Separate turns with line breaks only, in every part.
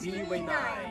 TV9.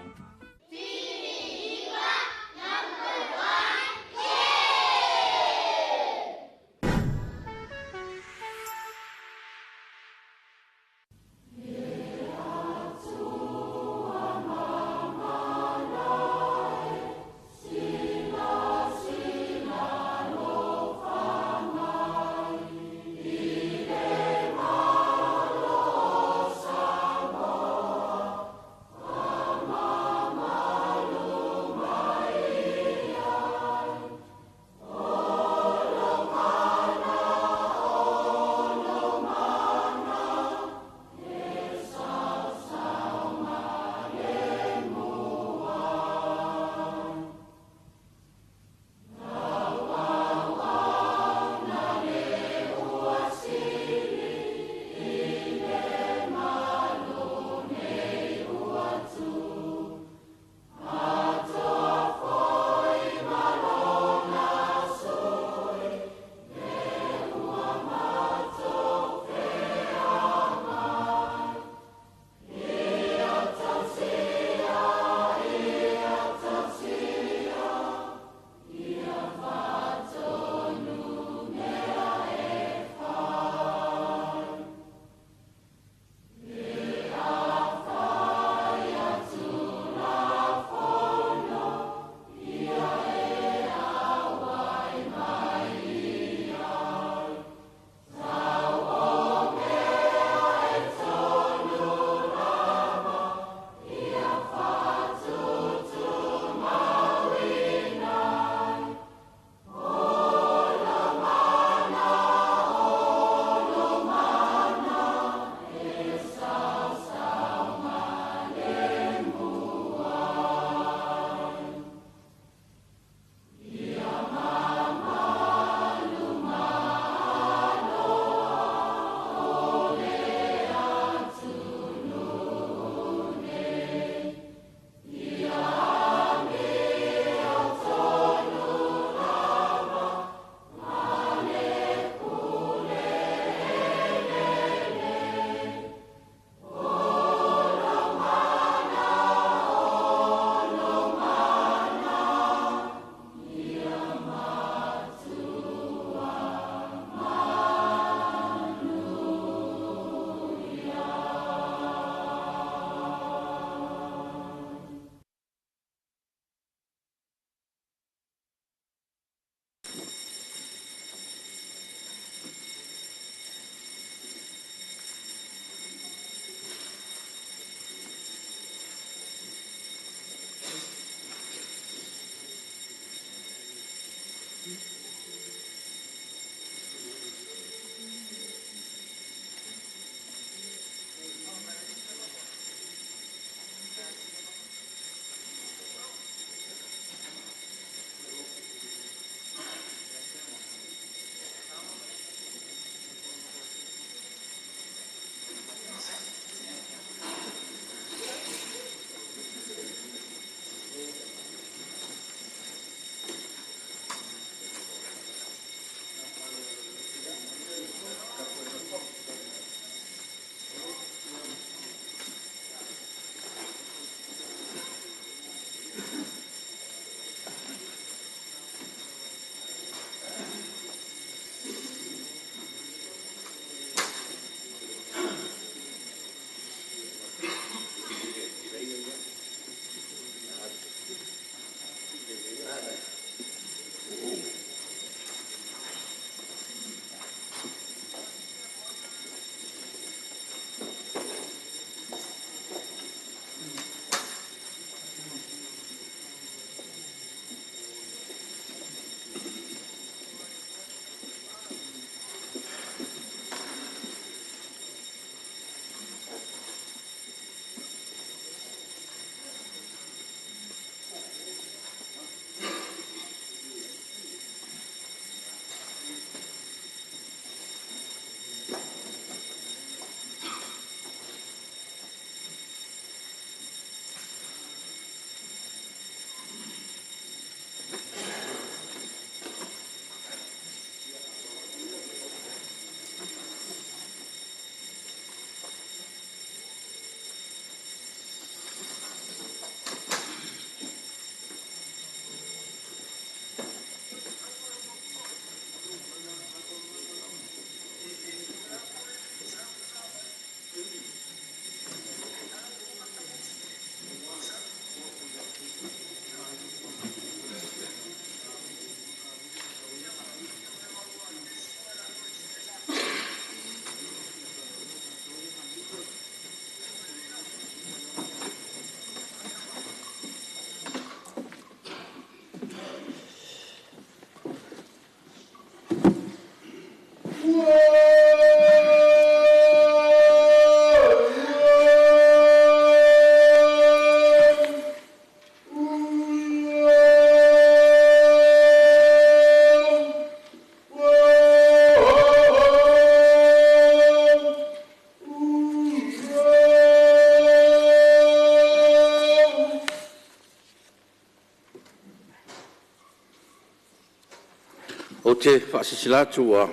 Ou te faasilasila atu ua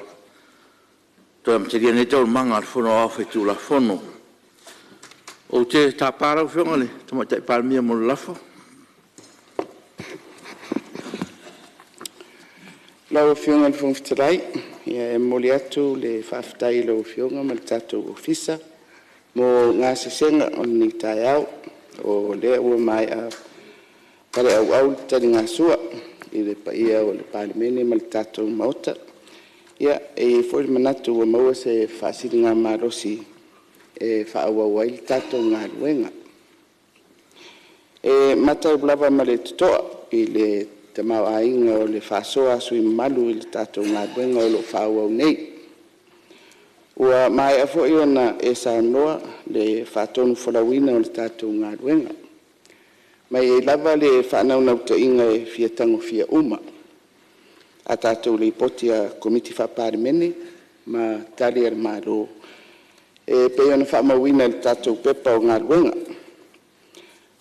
toe amatalia nei Taualumaga a le Fono Aoao Faitulafono. Ou te tapa lau Afioga i le Tamaitai Palemia mo le lafo.
Lau Afioga i le Fofoga Fetalai, e momoli atu le faafetai i lau Afioga ma le tatou Ofisa mo gasesega o lenei taeao, o lea ua maea paleauau le taligasua i le paia o le Palemene ma le tatou Maota. E i ai foi le manatu ua maua se faasiligamalosi e faaauau ai le tatou galuega. E matau lava ma le totoa i le tamaoaiga o le faasoa a sui usufono mamalu i le tatou galuega o lo o faaauau nei. Ua maea foi ona e saunoa le faatonufolauina o le tatou galuega. Ma e i ai lava le faanaunautaiga e fia tagofia uma a tatou Lipoti a Komiti Faa-Palemene ma Tali a le Malo e pei ona faamauina i le tatou Pepa o Galuega.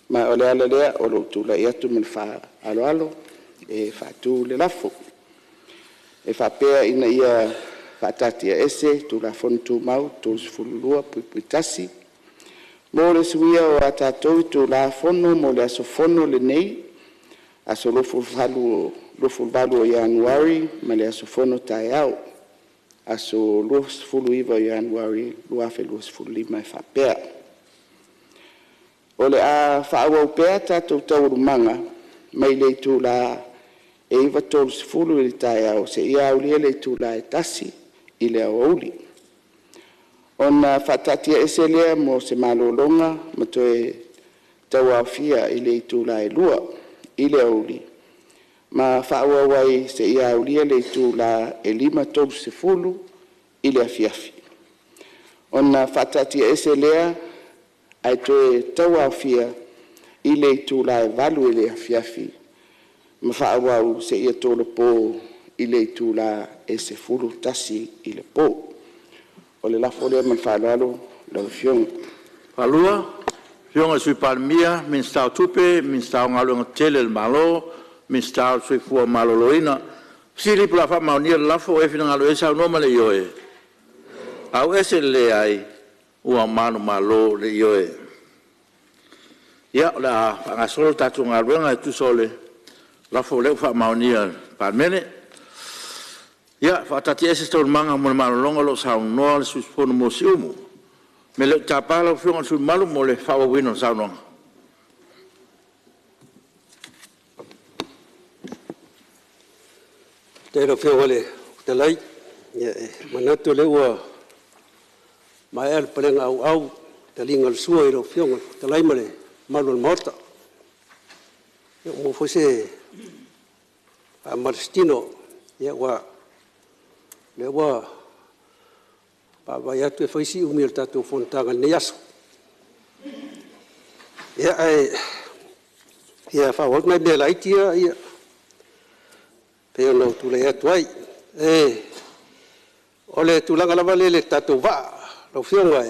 Ma o le ala lea o lou tulai atu ma le faaaloalo e faatu le lafo, E faapea, Ina ia faataatiaese Tulafono Tumau 32(1) mo le suia o a tatou itula Fono mo le aso Fono lenei, aso 28 o Ianuari ma le aso Fono taeao, aso 29 o Ianuari 2025, e faapea: O le a faaauau pea a tatou Taualumaga mai le itula e 9:30 i le taeao seia aulia le itula e 1:00 i le aoauli, ona faataatiaese lea mo se malologa ma toe tauaofia i le itula e 2:00 i le aoauli ma faaauau ai seia aulia le itula e 5:30 i le afiafi. Ona faataatiaese lea ae toe tauaofia i le itula e 8:00 i le afiafi ma faaauau seia tolopo i le itula e 11:00 i le po. O le lafo lea ma le faaaloalo lau Afioga.
Lau Afioga i le Sui Palemia, Minisita o Tupe, Minisita o Galuega Tetele a le Malo, Minisita o le Soifua Maloloina. O le a faamaonia le lafo, o e finagalo ai saunoa ma le ioe. Ua manumalo le Ioe. Ia, o le a faagasolo le tatou galuega e tusa o le lafo lea ua faamaonia e le Palemene. Ia, e faataatiaese Taualumaga mo le malologa o lo o saunoa le sui usufono mo Siumu. O le mea lea ou te tapa lau Afioga i le sui usufono mamalu mo le faaauauina o le saunoaga.
Faafetai i lau Afioga i le Fofoga Fetalai. Ia e manatu o lea ua maea le palega auau le taliga o le sua i lau Afioga i le Fofoga Fetalai ma le mamalu o le Maota. Ua maua foi se faamalositino aua o lea ua vaavaai atu e fai si umi o le tatou fonotaga i lenei aso. Ia, ae fia faaauau atu nai mea laiti ia pei ona ou tulai atu ai. O le tulaga lava lea i le tatou vaa lau Afioga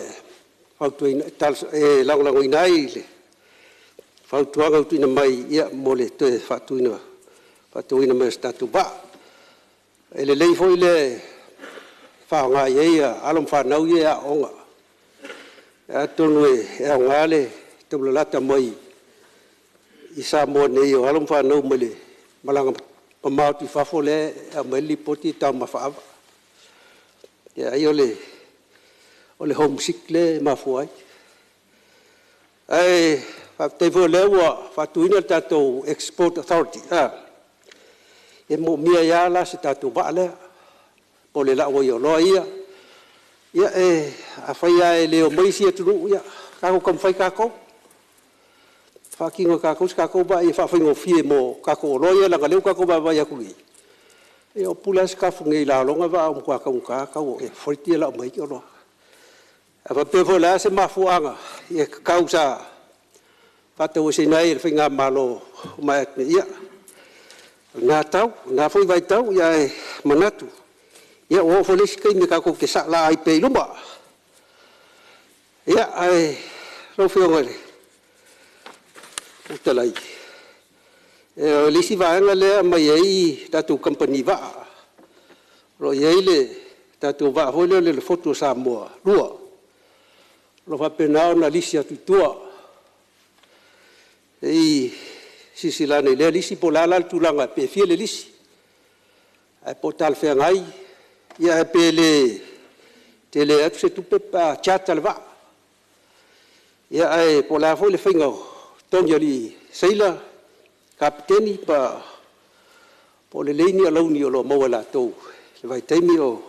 e lagolagoina ai le fautuaga ua tuuina mai mo le toe faatauina mai o se tatou vaa. E lelei foi le faaaoga i ai alo ma fanau ia e aooga, atonu e aoga le taulalata mai i Samoa nei o alo ma fanau mai le malaga mamao atu i fafo lea e aumai ai le lipoti e taumafa ava. Ia ai o le homesick lea e mafua ai. Ae faafetai foi o lea ua faatuina le tatou Export Authority, e moomia ai lava la se tatou vaa lea mo le lau ai o oloa ia. Ia afai lava e le omai isi atunuu, ia tatou taumafai tatou, faatino e tatou se tatou vaa ia faafaigofie mo tatou oloa ia leaga o lea ua tatou vaavaai atu nei, ia ua pule lava Sitafune i laloga vaa ua matua taugata le tau o freight ia e lau mai ai oloa. A faapea foi o le a se mafuaaga tatau sa faataueseina ai e le faigamalo ua mavae atu nei, ia, o lena tau i lena foi vaitau, ae manatu ua oo foi le isi taimi tatou te saala ai pea i luma. Ia, ae lau Afioga i le Fofoga Fetalai, o le isi vaega lea e aumai ai tatou kamupani vaa. O lo o i ai le tatou vaa foi lea o le Fotu o Samoa 2 o lo o faapena ona lisi atu i tua. Se i silasila ane i lea lisi po o le a la le tulaga pe fia le lisi, ae po o talafeagai, ae pe le tele atu se tupe pe a charter le vaa. Ia ae po o le a foi le faiga o totogi o alii seila, kapeteni po o lelei ni alauni o lo o maua e latou i le vaitaimi o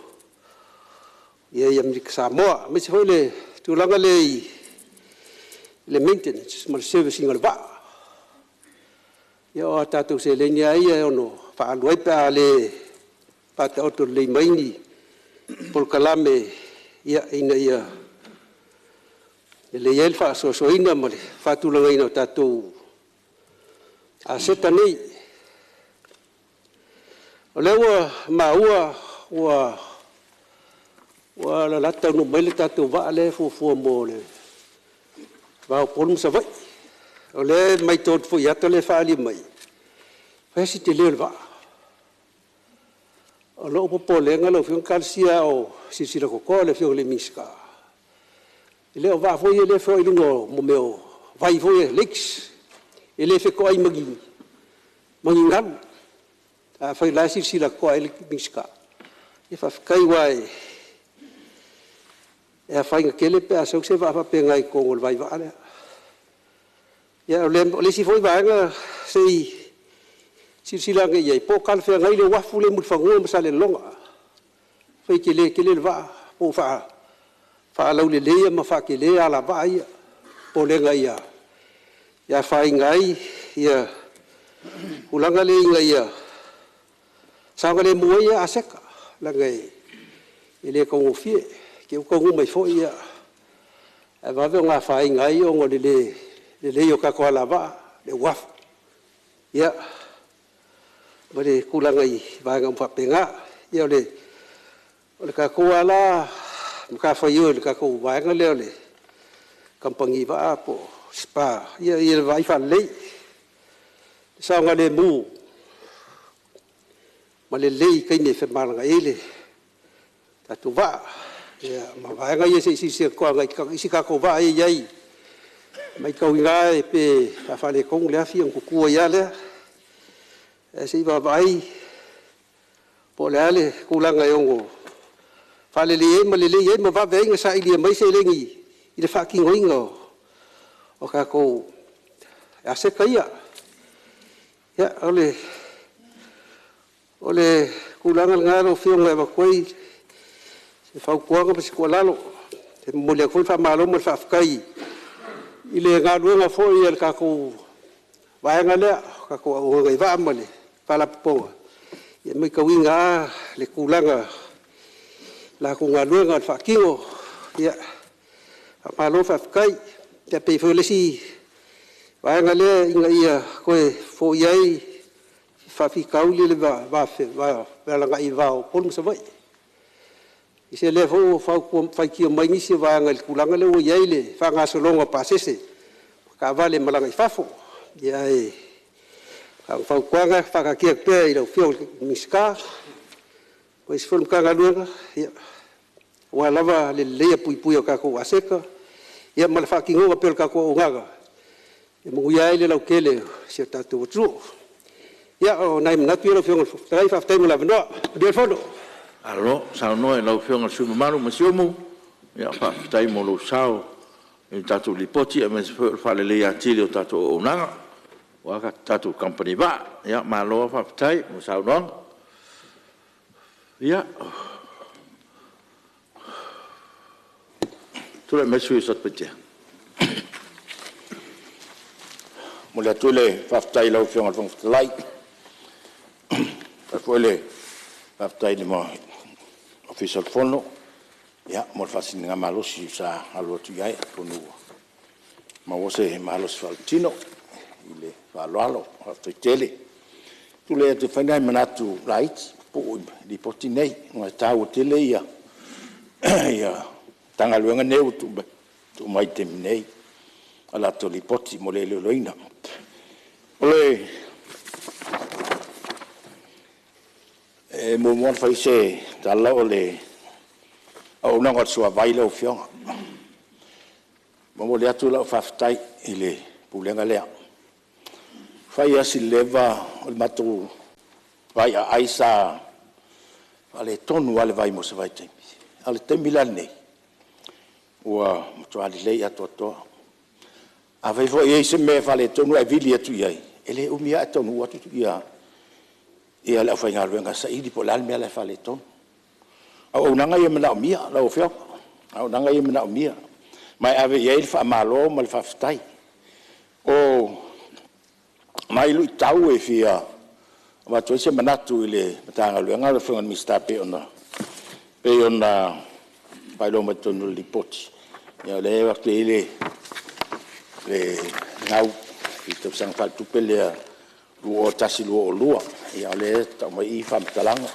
i ai i Amerika Samoa. Aemaise foi le tulaga lea i le maintenance ma le service ina o le vaa. Ia o a tatou seleni lava ia e ono faaalu ai pe a le faataoto lelei mai ni polokalame ina ia lelei ai le faasoasoaina ma le faatulagaina o tatou aseta nei. O lea ua maua ua lalata taunuu mai le tatou vaa lea e fuafua mo le va o Upolu ma Savaii. O lea e matau atu foi i ata ia e faaalia mai, e fai lava si tele o le vaa. O lou popolega lau Afioga, talosia lava o silasila totoa le Afioga i le Minisita, e le o vaa foi ia e feoai i luga o mea o vai foi ia lakes, e le fetoai ma ni galu. Afai o la e silasila totoa i ai le Minisita, ia faafetai aua e afaina tele pe a sau se vaa faapena i totonu o le vaivaa lea. Ia o le isi foi vaega se i silasila ane i ai, po o talafeagai le uafu lea i Mulifanua ma Salelologa. Afai e tele tele le vaa, po o faalauleleia ma faatele alavaa ia. O le popolega ia afaina ai tulaga ia ina ia saogalemu ai aseta, leaga e le taugofie. I te i ua taunuu mai foi ae vave ona afaina ai ona o le le lelei o tatou alavaa, le uafu, ia ma le tulaga i vaega uma faapena. Ia o le tatou lava la matafaioi o le tatou vaega lea o le kamupani vaa po o le SPA, ia le vaai faalelei, le saogalemu ma le lelei i taimi e femalagaai ai le tatou vaa. Ma vaega ia se i silasila totoa i isi tatou vaa ia e i ai, e matauina lava pe a faaletonu le afi ona tutu ai lava lea. Ae se i vaavaai po o le a le tulaga e ono faaleleia ai ma lelei ai ma vave ai ona sailia mai seleni i le faatinoina o tatou aseta ia. Ia, o le tulaga lena lau Afioga e avatu ai se fautuaga ma se tuualalo. E momoli atu foi le faamalo ma le faafetai i le galuega foi a le tatou vaega lea, le tatou auaunaga i vaa ma le Faalapotopotoga, ia e matauina lava le tulaga o le latou galuega faatino. Faamalo faafetai. Ia pei foi o le isi vaega lea ina ia toe foia ai faafitauli o le femalagaai i le va o Upolu ma Savaii. O lea foi ua faitio mai nisi o vaega i le tulaga lea ua i ai le faagasologa o pasese o taavale e malaga i fafo. Ae na o fautuaga e faataatia atu pea i lau Afioga i le Minisita aemaise foi o le Matagaluega aua lava le lelei puipuia o tatou aseta ma le faatinoina pea o le tatou auaunaga e manuia ai le lautele o si o tatou atunuu. Ia o nai manatu ia lau Afioga i le Fofoga Fetalai, faafetai mo le avanoa. Manuia le fono.
Malo saunoa i lau Afioga i le sui usufono mamalu mai Siumu, faafetai mo lou sao i le tatou Lipoti aemaise foi o le faaleleia atili o tatou auaunaga aua tatou kamupani vaa. Malo lava faafetai mo le saunoaga. Ia, tulai mai le sui usufono mo Satupaitea. E
momoli atu le faafetai i lau Afioga i le Fofoga Fetalai, faapea foi le faafetai i le Ofisa o le Fono mo le faasiligamalosi sa alo atu i ai. Atonu ua maua se malosi faaletino i le faaaloalo, faafetai tele. Ou te tulai atu e fai nai manatu laiti pupuu i le Lipoti lenei, ona e taua tele Matagaluega nei ua tuu mai i le taimi nei a latou Lipoti mo le iloiloina. E muamua ona fai se tala o le auaunaga a le suavai lau Afioga. E momoli atu lau faafetai i le Pulega lea. Ua fai lava si leva o le matou vaiaai sa faaletonu lava le vai mo se vaitaimi, a o le taimi la lenei, ua matua lelei atoatoa. Afai foi e i ai se mea e faaletonu ae vili atu i ai, e le umi lava ae taunuu atu le aufaigaluega e saili po o le a le mea la e faaletonu. O auaunaga ia e manaomia lau Afioga, o auaunaga ia e manaomia, ma e ave i ai le faamalo ma le faafetai. O nai luitau e fia avatu ai se manatu i le Matagaluega lau Afioga i le Minisita e pei ona faailoa mai totonu o le Lipoti, ia o lea e avatu i ai le gau i le tausaga faaletupe lea 2021/2022. Ia o lea e tau mai i i faamatalaga.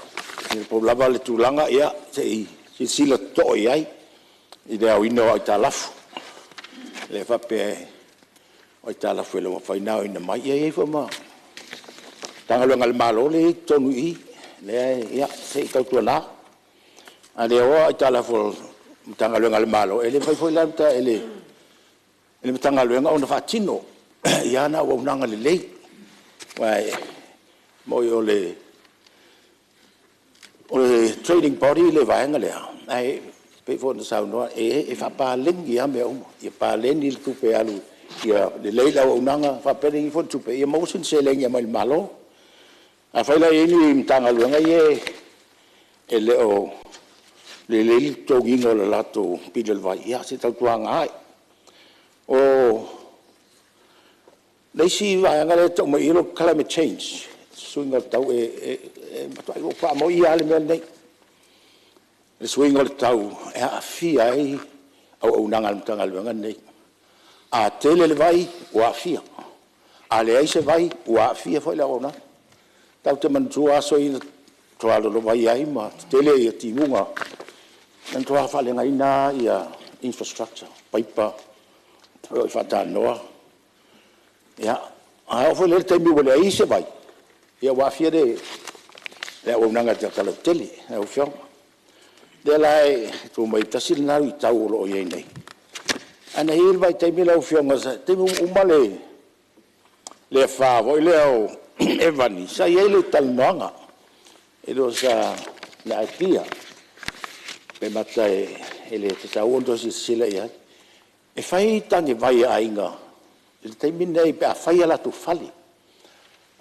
Na pau lava le tulaga, ia se i silasila totoa i ai i le aoina o aitalafu, lea e faapea o aitalafu e le o mafai ona aoina mai. Ia e i ai foi ma Matagaluega a le Malo lea e i ai i totonu i i, lea e, ia, se i tautuana, a le aoa aitalafu a Matagaluega a le Malo, e le mafai foi la e le Matagaluega ona faatino ana auaunaga lelei. Aua e moni o le trading body le vaega lea, ae pei foi ona saunoa, e faapaleni lava mea uma, ia paleni le tupe alu ia lelei le auaunaga, faapaleni foi le tupe ia maua sina seleni e aumai i le Malo. Afai la e i ai ni Matagaluega ia e le o lelei le totogiina o le latou pili o le vai, ia se i tautuana ane. O le isi vaega lea e tau mai i i o le climate change, suiga o le tau. E matuai ou faamaoia lava le mea lenei, le suiga o le tau e aafia ai auaunaga a le Matagaluega lenei. A tele le vai ua aafia, a leai se vai, ua aafia foi le auaunaga. Tatou te manatua aso ia na matua lolovaia ai ma tetele timuga, na matua faaleagaina lava infrastructure, paipa e oo i faatanoa. Ia, a oo foi la i le taimi ua leai se vai, ia ua aafia le auaunaga i le tagata lautele lau Afioga. O lea la e tu mai ai, tasi lena luitau o lo o i ai nei. Ae na i ai le vaitaimi lau Afioga, le taimi ua uma le afa foi lea o Evani, sa i ai le talanoaga, e le o se idea, pe mata e le tatau ona toe silasila i ai. E fai tanevai a aiga i le taimi lenei pe a fai a latou fale.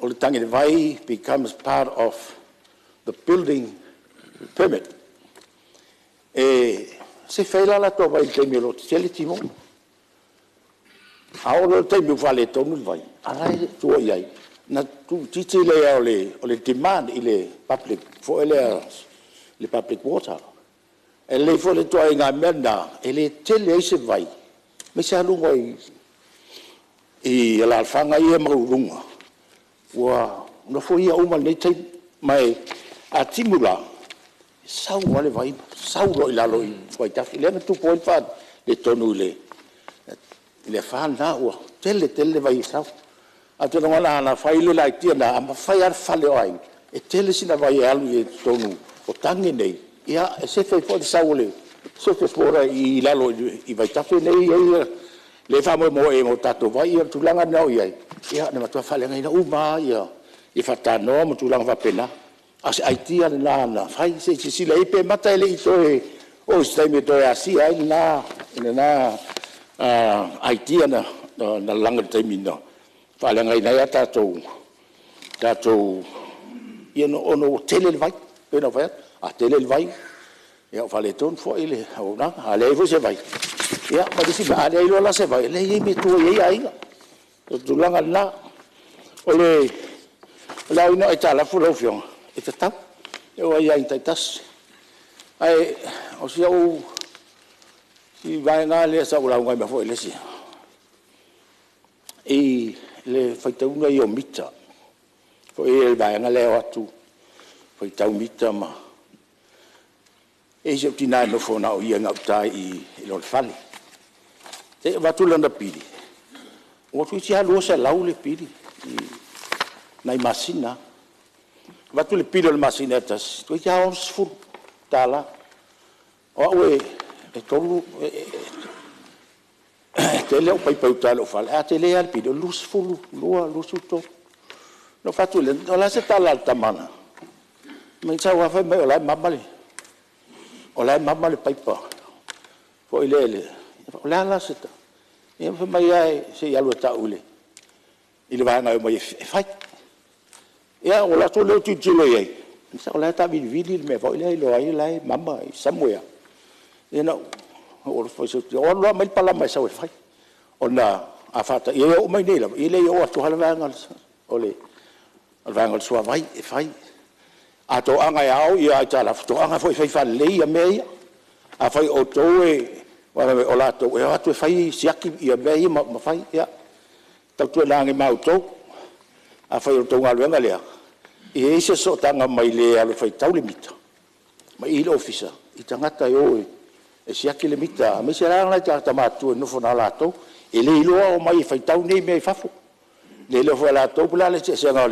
O le tanevai becomes part of the building permit. E sefe ai la latou vai i le taimi o lo o tetele timuga. A oo loa i le taimi ua faaletonu le vai, a o la e tua i ai, ona tuuitiiti lea o le demand i le public foi lea, le public water. E lelei foi le ituaiga mea lena, e le tele ai se vai, aemaise lava luga i alaalafaga ia e maualuluga, ua nofoia uma i lenei taimi. Ma a timu la, e sau lava le vai sau loa i lalo i vaitafe. Lea na tupu ai le faaletonu i le afa lena, ua tele tele le vai e sau. Ae ou te lagona ana fai le aitia lena, a fai lava le fale o aiga, e tele sina vai e alu i totonu o tane nei, e sefe ai foi le sau o le surface water i lalo i vaitafe lea e faamoemoe i ai mo tatou vai. Ia o le tulaga lena o i ai, na matua faaleagaina uma lava faatanoa ma tulaga faapena. A o se aitia lena na fai, se i silasila i ai pe mata e le i toe oo i se taimi e toe asia ai lena aitia na lalaga i le taimi na faaleagaina ai a tatou, ona ua tele le vai. E pei ona ou fai atu, a tele le vai, ua faaletonu foi le auaunaga. A leai foi se vai, ia ma le isi mea, a leai loa la se vai, e leai ma ni mea e tua i ai aiga. O le tulaga lena. O le aoina o aitalafu lau Afioga, e tatau, e oo lava i aiga taitasi. Ae o si vaega lava lea sa ou lauga ai foi i le isi i le faitauga ia o mita, foi lea i le vaega lea e o atu faitau mita ma… E i ai si ou tina e nofo na o ia i gauta i lona fale. Se i avatu lana pili, ua toeitiiti lava $200 le pili i nai masina lava. Avatu le pili o le masina e tasi, toeitiiti O au e tele au paipa i uta i lou fale, ae a tele lava le pili, o le 22, 23. Ona ou fai atu lea, o le a se tala a le tama na? Fai mai na sau lava fai mai o la e mama le paipa foi lele. O le a la se tala? Ia fai mai lava se i alu e tau i le vaega e omai e fai. Ia ou alu atu lea ou tilotilo i ai, o la e taavilivili le mea foi lea e iloa ai o la e mama somewhere. Ia na ou alofa i si ou tina, ou alu loa aumai le palama e sau e fai, ona a faatairi, e oo mai nei lava, e le i oo atu lava le vaega o le suavai e fai. A toaga e ao aitalafu, toaga foi e fai faalelei mea ia. Afai o outou o latou e o atu e fai siaki mea ia ma fai, ia tautuana ane ma outou, afai o le tou galuega lea, ia i ai se sootaga mai le e alu e faitau le mita mai i i le ofisa i tagata e o e siaki le mita, aemaise lava nai tagata matutua e nofo na o latou, e le iloa omai e faitau nei mea i fafo. E le iloa foi e latou po o le a le eseesega o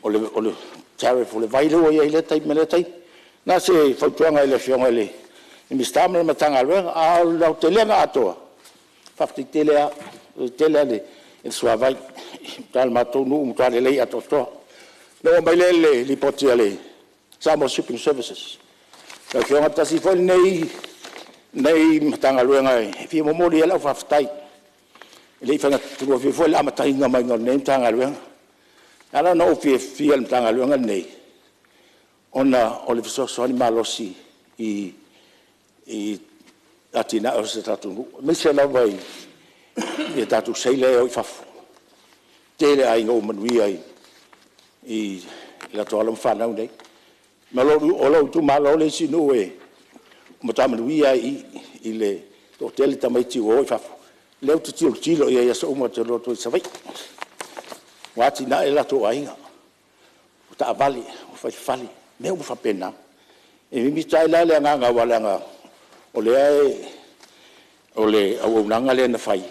le tariff o le vai lea ua i ai i lea taimi ma lea taimi. Na o se fautuaga i le Afioga i le Minisita ma le Matagaluega, a o le aotelega atoa, faafetai tele lava, faafetai tele lava i le suavai i uta i le matou nuu, ua matua lelei atoatoa. Ona ou oo mai lea i le lipoti a le Samoa Shipping Services. Lau Afioga tasi foi lenei Matagaluega e fia momoli ai lau faafetai. E le i faigofie foi le amataina mai o lenei Matagaluega. E ala ona ou fiafia i le Matagaluega lenei, ona o le fesoasoani malosi i atinae o si o tatou atunuu, aemaise lava i tatou seila ia e o i fafo. E tele aiga ua manuia i latou alo ma fanau nei. Ma o lou itumalo le isi nuu e matua manuia ai i i, i le toatele o tamaiti ua o i fafo. O lea ou te tilotilo i ai i aso uma ou te alu atu ai i Savaii, ua atinae o latou aiga, o taavale, o fale, mea uma faapena. E mimita ai la le agaga aua leaga o lea o le auaunaga lea na fai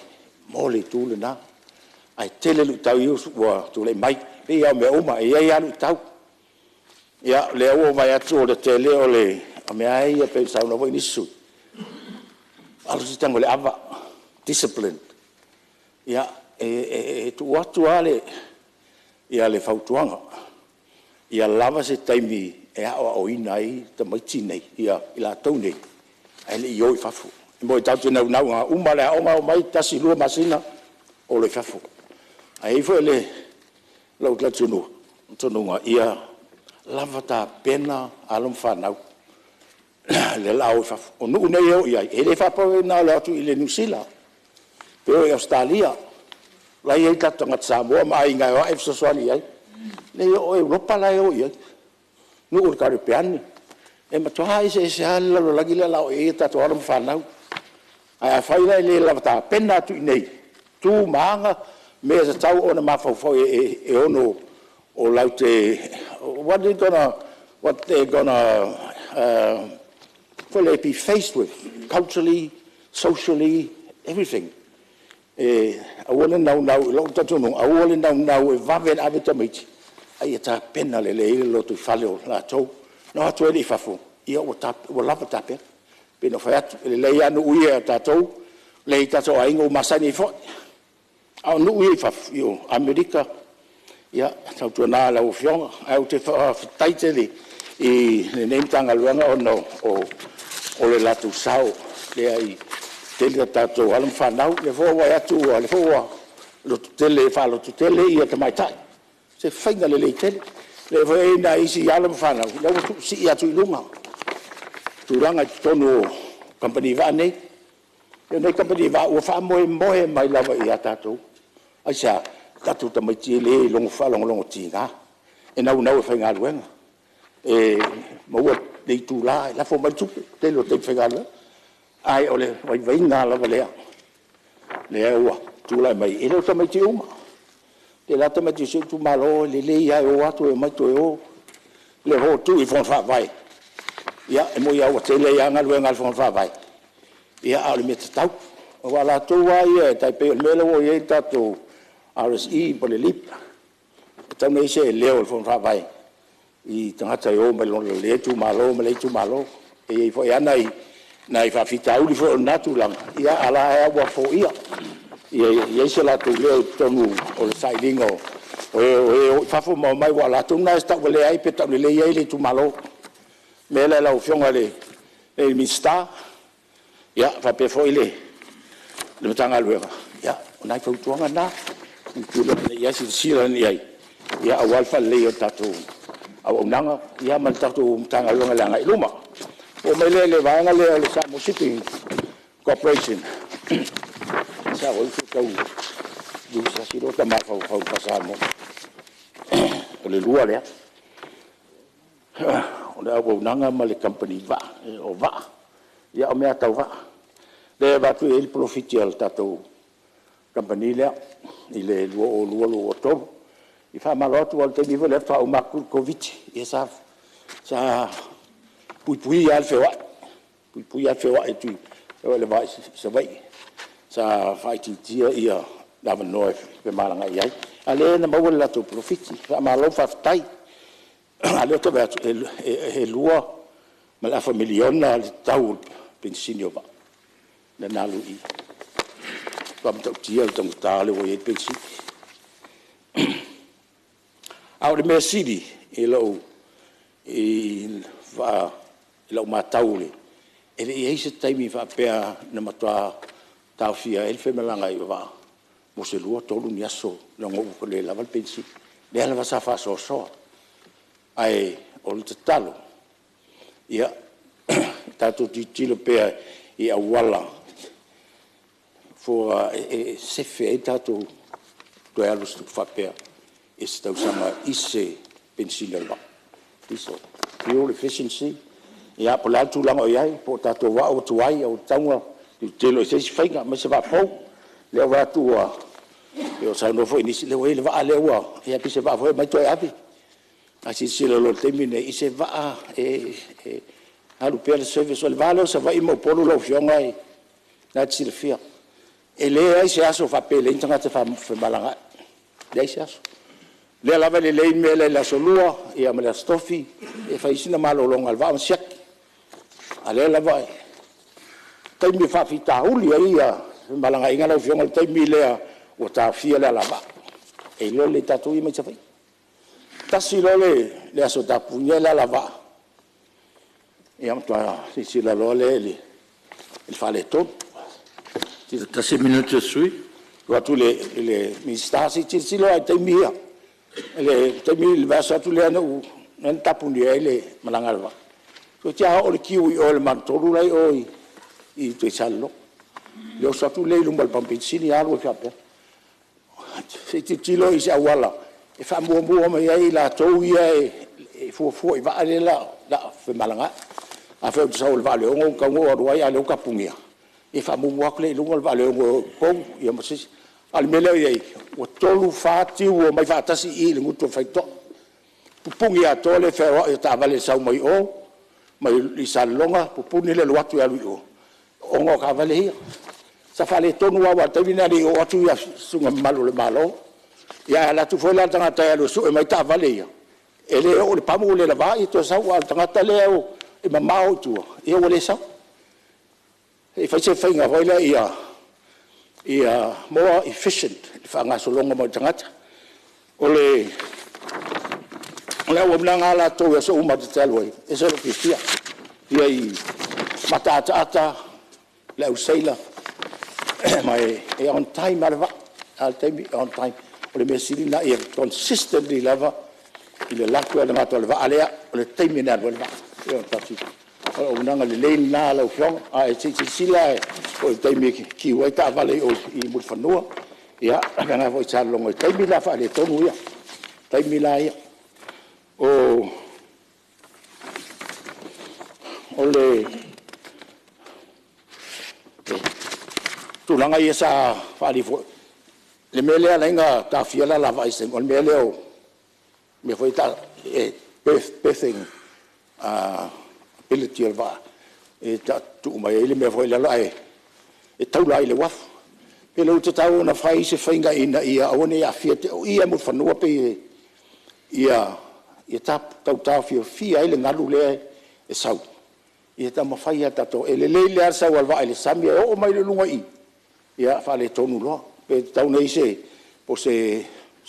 mo le itu lena, ae tele luitau ia ua tulai mai. E pei lava o mea uma, e i ai lava luitau. Ia o lea ua ou vaai atu o le tele o mea lava ia pei ona saunoa foi nisi sui usufono, alu se i tago i le ava, discipline. Ia, e tuu atu lava le fautuaga, ia lava se taimi e aoaoina ai tamaiti nei, i latou nei ae le i o i fafo. E moni tatou te naunau a uma le aoga omai, tasi lua masina o loa i fafo. Ae i ai foi lou talitonuga, ia lava tapena alo ma fanau lea o le a o i fafo. O nuu nei e o i ai, e le faapea na o le o atu i Niu Sila pe o i Ausetalia, o la e i ai tatou tagata Samoa ma aiga e o a'e fesoasoani i ai. Leai o Europa la e o i ai, nuu o le Karepeane, e matua eseese lava le lalolagi lea o le a o i ai a tatou alo ma fanau. Ae afai la e le lava tapena atu i inei, tu ma aga, mea e tatau ona mafaufau e ono latou what they gonna be faced with culturally, socially, everything. E aua le naunau i lou talitonuga, aua le naunau e vave ona ave tamaiti, a ia tapena lelei le lotoifale o latou ona o atu ai lea i fafo, ua lava tapena. E pei ona ou fai atu, e lelei lava nuu ia a tatou lea e i ai tatou aiga ua masani ai foi, a o nuu ia i fafo, o Amerika, ia tautuana lau Afioga. Ae ou te faafetai tele i lenei Matagaluega ona o le latou sao lea e tele a tatou alo ma fanau. O lea foi ua ou vaai atu o lea foi ua faalototele tamaitai, o se faiga lelei tele. O lea foi e i ai nai isi alo ma fanau o lea ua siisii atu i luga i tulaga i totonu o kamupani vaa nei. O nei kamupani vaa ua faamoemoe mai lava ia tatou. Aisea? O tatou tamaiti lea e faalogologotiga, e naunau e faigaluega, e maua le itula e lafo mai le tupe i le tele o taimi faigaluega. Ae o le vaivaiga lava lea, lea ua tulai mai, e le o tamaiti uma. E tele lava tamaiti o si ou itumalo e lelei lava e o lava toe omai toe o. O lea foi ua tuu i Fono Faavae. Ia, e moni lava ua tele ai lava galuega a le Fono Faavae, a o le mea tatau. Aua o latou lava ia e tai pei o le mea lea ua i ai le tatou RSE po o le LEAP, e tatau ona i ai se leo o le Fono Faavae i tagata e o mai lea itumalo ma lea itumalo. E i ai foi lava nai faafitauli foi o lena tulaga, a o la e ua foia, ia i ai so latou leo i totonu o le sailiga o e o i fafo ma omai, aua o latou na e tauvalea ai pe taulelei ai le itumalo. O le mea lea lau Afioga i le Minisita faapea foi le Matagaluega, ia o nai fautuaga na, tilotilo ane i ai, silasila ane i ai aua le faaleleia o le tatou auaunaga ma le tatou Matagaluega i le agai i luma. Ona ou oo mai lea i le vaega lea o le Samoa Shipping Corporation. O le lua lea, o le auaunaga ma le kamupani vaa, o vaa, ia o mea lava tau vaa. Lea e avatu i ai le polofiti a le tatou kamupani lea i le 2022/2023. E faamalo atu aua o le taimi foi lea faatoa uma atu le Koviti-19, ia sa puipuia lava le feoai, puipuia lava le feoai i le va i Savaii. Sa faaitiitia avanoa e femalagaai ai, a o lea na maua le latou polofiti. Faamalo faafetai. A o lea ou te vaai atu e $2.5 miliona le tau o le penisini o vaa lea na alu i i. E matua matautia le taugata lea ua i ai le penisini. A o le mea sili i lau matau, e le i i ai se taimi faapea na matua taofia ai le femalagaai o vaa mo se 2, 3 ni aso leaga ua le lava le penisini. O lea lava sa faasoasoa. Ae o le tatalo, ia tatou tilotilo pea i auala e sefe ai le tatou toe alu o se tupe faapea i se tausaga i se penisini a le vaa, diesel fuel efficiency, ia po o le a le tulaga o i ai, po o tatou vaa ua tuai ae ua tatau ona tilotilo i se isi faiga, aumai se vaa fou. O lea ua vaai atu pei ona saunoa foi nisi, o lea ua i ai le vaa lea ua… ia pei se vaa foi lea e omai toe ave. Ae silasila loa i le taimi lenei i se vaa e alu pea le service. O le va lea o Savaii ma Upolu lau Afioga o lena e te silafia, e leai se aso e faapea e leai ni tagata e femalagaai, leai se aso. O lea lava e lelei le mea lea i le Aso Lua ma le Aso Tofi e fai ai sina malologa o le vaa ma siaki. A o lea lava e… o le taimi e faafitauli ai femalagaaiga lau Afioga, o le taimi lea ua taofia le alavaa e iloa lelei e tatou ia mai Savaii. Tasi loa le aso e tapunia ai le alavaa, ia matua silasila loa lea i le faaletonu.
Toe tasi le minute o le sui usufono.
Tuu atu i le Minisita, se i silasila lava i taimi ia, i le vaiaso atu lea na tapunia ai le malaga a le vaa, toeitiiti lava oo le queue i o i le magatolu la e i o i tai i Salelologa, i le oso atu lea i luma o le pamu penisini alu ai faapea. Se i tilotilo i se auala e faamuamua mai ai i latou ia e fuafua i vaa ia o le a femalagaai. Afai ou te sau i le vaa i le 6:00 ua tatau ona ou alu ai, a o lea ua tapunia, ia faamuamua atu lea i luga le vaa i le 6:00 e o i Upolu ma se isi. A o le mea lea ua i ai, ua 3, 4 tiu ua omai faatasi i i le gutu o le faitotoa, pupuni atoa le feoai o taavale i le sau mai o mai Salelologa pupuni le alu atu e alu i o ona o taavale ia. Sa faaletonu lava aua o le taimi lena e le i oo atu susuga mamalu a le Malo. Ae a alu atu foi la le tagata e alu e sue mai taavale ia, e le oo i le pamu ua le lava le toe sau, a o le tagata lea e mamao i tua, ia ua le sau. Se i fai se faiga foi lea ia more efficient le faagasologa mai o tagata. O le auaunaga lava latou i aso uma ta te alu ai, e ese lou fiafia i mataataata le au seila, ma e on time lava le vaa. O le a le taimi e on time. O le mea sili lena ia consistently lava le alu atu o le vaa lea o le taimi lena e alu ai le vaa. O le auaunaga lelei lena lau Afioga, ae se i silasila foi i le taimi e queue ai taavale i o i Mulifanua, ia faapena foi i Salelologa i taimi la faaletonu ia, taimi la ia. O le tulaga ia sa faaalia foi, le mea lea e ala ai ona taofia le alavaa i isi taimi, o le mea lea o mea foi ia e tau o perthing ability o le vaa, e tuu mai ai le mea foi lele e taula ai i le uafu. Pe le ua tatau ona fai se faiga ina ia aua ne i aafia, o i lava i Mulifanua pei Ia tau taofiofia ai le galu lea e sau, ia taumafai lava tatou… E lelei lava le sau a le vaa i le sami ae oo mai loa i luga i i, ia faaletonu loa. Pe tatau ona i ai po o se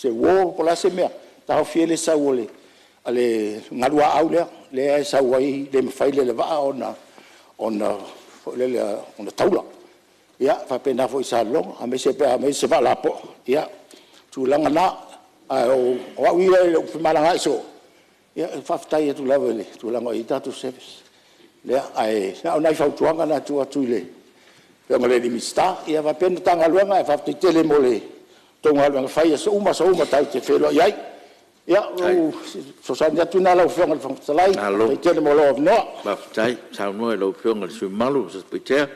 wall po o le a se mea e taofi ai le sau a le galuaau lea e sau ai le mafai lea e le vaa ona foi lea ona taula. Ia e faapena foi i Salelologa, aemaise pe a omai se vaa lapoa, ia o tulaga na. Ae o au ia i lou femalagaai soo, ia e faafetai atu lava i le tulaga o i ai tatou service. Ae na o nai fautuaga na e tuu atu i le Afioga i le Minisita faapea le Matagaluega, ae faafetai tele mo a outou galuega fai i aso uma aso uma tatou te feiloai ai. Ia o lou fesoasoani atu lena lau Afioga i le Fofoga Fetalai, faafetai tele mo lou avanoa. Malo faafetai saunoa i lau Afioga i le sui usufono mamalu mo Satupaitea.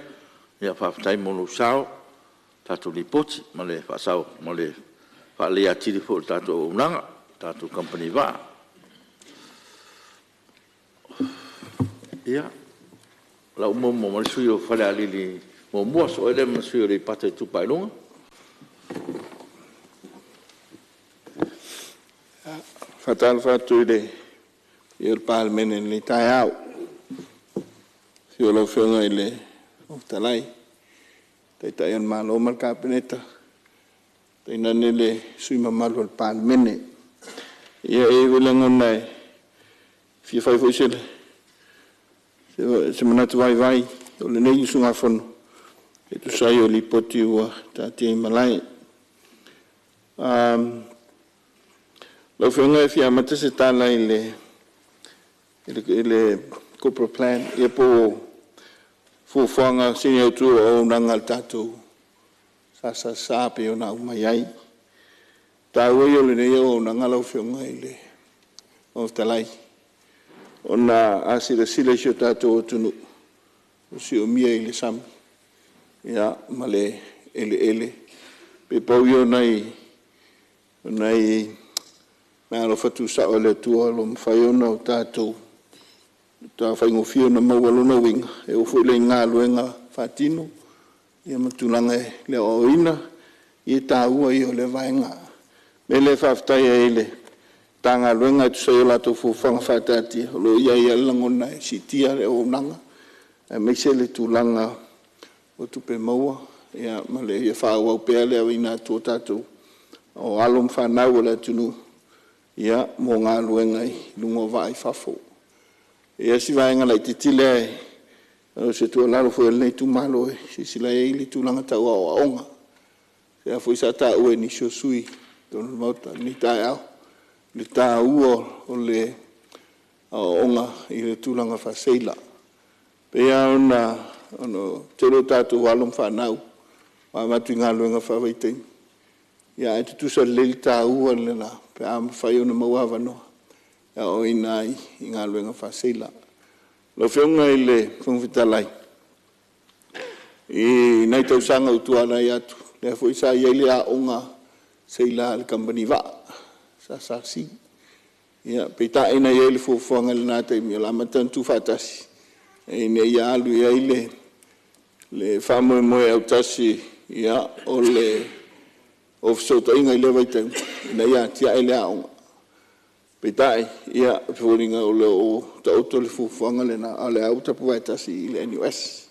Faafetai mo lou sao i le tatou Lipoti ma le faaleleia atili foi o le tatou auaunaga le tatou Kamupani Vaa. Ia, o la ua muamua mai le sui usufono mo Falealili 1, sosoo ai lea ma le sui usufono mo Aleipata Itupa i Luga.
E faatalofa atu i le paia o le Palemene i lenei taeao, i le afio o lau Afioga i le Fofoga Fetalai, Taitai o le Malo ma le Kapeneta, tainane le sui usufono mamalu o le Palemene. E i ai foi le lagona e fia fai foi se manatu vaivai o lenei usugafono e tusa ai o Lipoti ua taatia i malae. Lau Afioga e fia amata se tala i le Corporate Plan po o fuafuaga sini autu o auaunaga a le tatou SSS pei ona aumai ai. O le taua ia o lenei auaunaga lau Afioga i le Fofoga Fetalai, ona a silasila i si o tatou atunuu, ua siomia i le sami ma le eleele. Pe pau ia o nai meaalofa tuusao a le Atua o lo o mafai ona tatou faigofie ona maua. O lona uiga, e oo foi lea i galuega faatino ma tulaga i le aoaoina, ia o le taua ia o lea vaega. O le mea lea e faafetai ai i le Matagaluega e tusa ai o latou fuafuaga faataatia, o lo o i ai lava le lagona e siitia le auaunaga aemaise le tulaga o tupe maua ma ia faaauau pea le auina atu o tatou alo ma fanau a le atunuu mo galuega i luga o vaa i fafo. E i ai si vaega laitiiti lea o se tuualalo foi a lenei itumalo e silasila i ai i le tulaga tau aoaoga, lea foi sa taua e nisi o sui usufono i totonu o le Maota i lenei taeao le taua o le aoaoga i le tulaga faa-seila. E pei lava ona tele o tatou alo ma fanau ua avatu i galuega faavaitaimi, ae tutusa lelei le taua lena pe a mafai ona maua avanoa e aoaoina ai i galuega faa-seila. Lau Afioga i le Fofoga Fetalai, i nai tausaga ua tuanai atu, lea foi sa i ai le aoga seila a le Kamupani Vaa le SLC. Peitai na i ai le fuafuaga i lena taimi o le a amata ona tuufaatasi ina ia alu i ai le faamoemoe autasi o Fesootaiga i lea vaitaimi ina ia atiae lea aoga. Peitai, e foliga o lo o taoto le fuafuaga lena, a o lea lava ua tapuvae tasi i le NUS.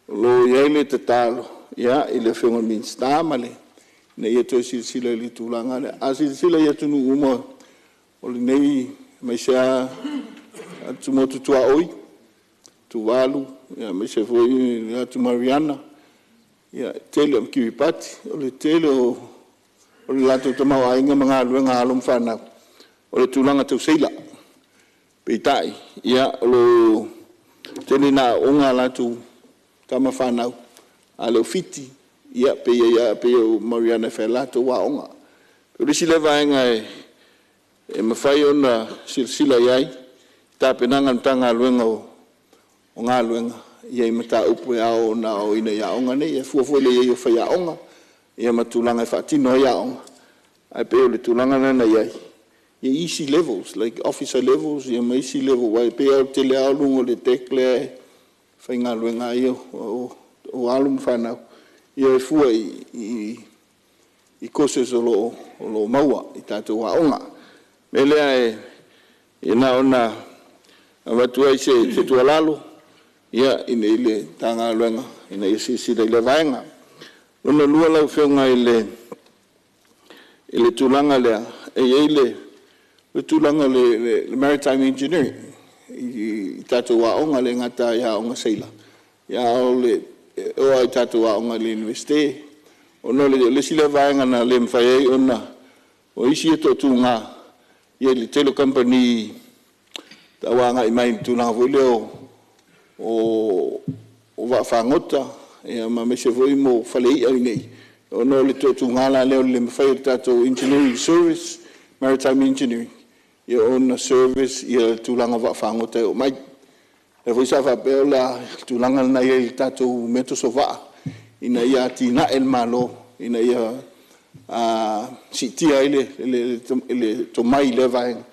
O lo o i ai le tatalo i le Afioga i le Minisita ina ia toe silasila i le tulaga lea. A silasila i atunuu uma o lenei aemaise lava atumotu tuaoi, Tuvalu, aemaise foi le Atu Mariana, Kiripati, o le tele o le latou tamaoaiga ma galuega a alo ma fanau, o le tulaga tau seila. Peitai, o lo o tele ina aooga a latou tama fanau, a le o Fiti, pei o Mariana e fai a latou aoga. O le isi lea vaega e mafai ona silasila i ai i tapenaga a le Matagaluega o Galuega i mataupu e ao ona aoaoina i aoga nei, e fua foi i le i ai o faiaoga ma tulaga e faatino ai aoga. Ae pei o le tulaga lena na i ai i isi levels, like Officer levels ma isi levels aua e pei lava o le tele lava o luga o le deck lea e faigaluega ai alo ma fanau, ia e fua i courses o lo o maua i tatou aoga. O le mea lea
Ia na ona avatu ai se tuualalo i le Matagaluega ina ia silasila i lea vaega. Lona lua lau Afioga i le tulaga lea, e i ai le tulaga o le Maritime Engineering i tatou aoga, e le gata i aoga a sailor, a o le oo lava i tatou aoga i le Iunivesite. Ona o le isi lea vaega na le mafai ai ona… O isi e toatuga i le tele o kamupani tau agai mai i le tulaga foi lea o vaafagota aemaise foi mo fale i'a i inei, ona o le toatuga la lea o le le mafai e le tatou Engineering Service, Maritime Engineering ona service le tulaga o vaafagota e oo mai. O lea foi sa faapea o le tulaga lena e i ai i le tatou metoso vaa ina ia atiae le Malo ina ia siitia ai le tomai i lea vaega,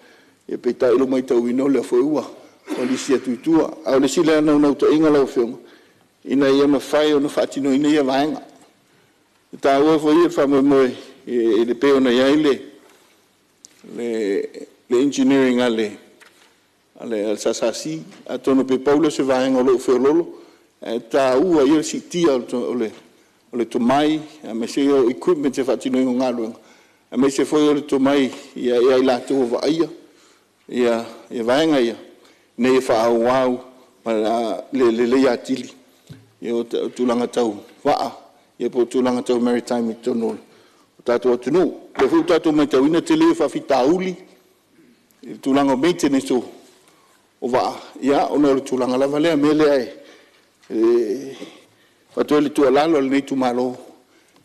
peitai o lea ua matauina o lea foi ua lisi atu i tua. A o le isi lea naunautaiga lau Afioga, ina ia mafai ona faatinoina ia vaega. E taua foi le faamoemoe e pei ona i ai le engineering a le SSC. Atonu pe pau lea o se vaega o lo o feoloolo, ae taua ia le siitia o le tomai aemaise o equipment e faatinoina ai galuega, aemaise foi o le tomai ia i latou o vaaia vaega ia, ina ia faaauau ma lelei atili le tulaga tau vaa po o tulaga tau maritime i totonu o le tatou atunuu. O lea foi ua tatou matauina le tele ia o faafitauli i le tulaga o maintenance o vaa, ona o le tulaga lava lea. O le mea lea e avatu ai le tuualalo a lenei itumalo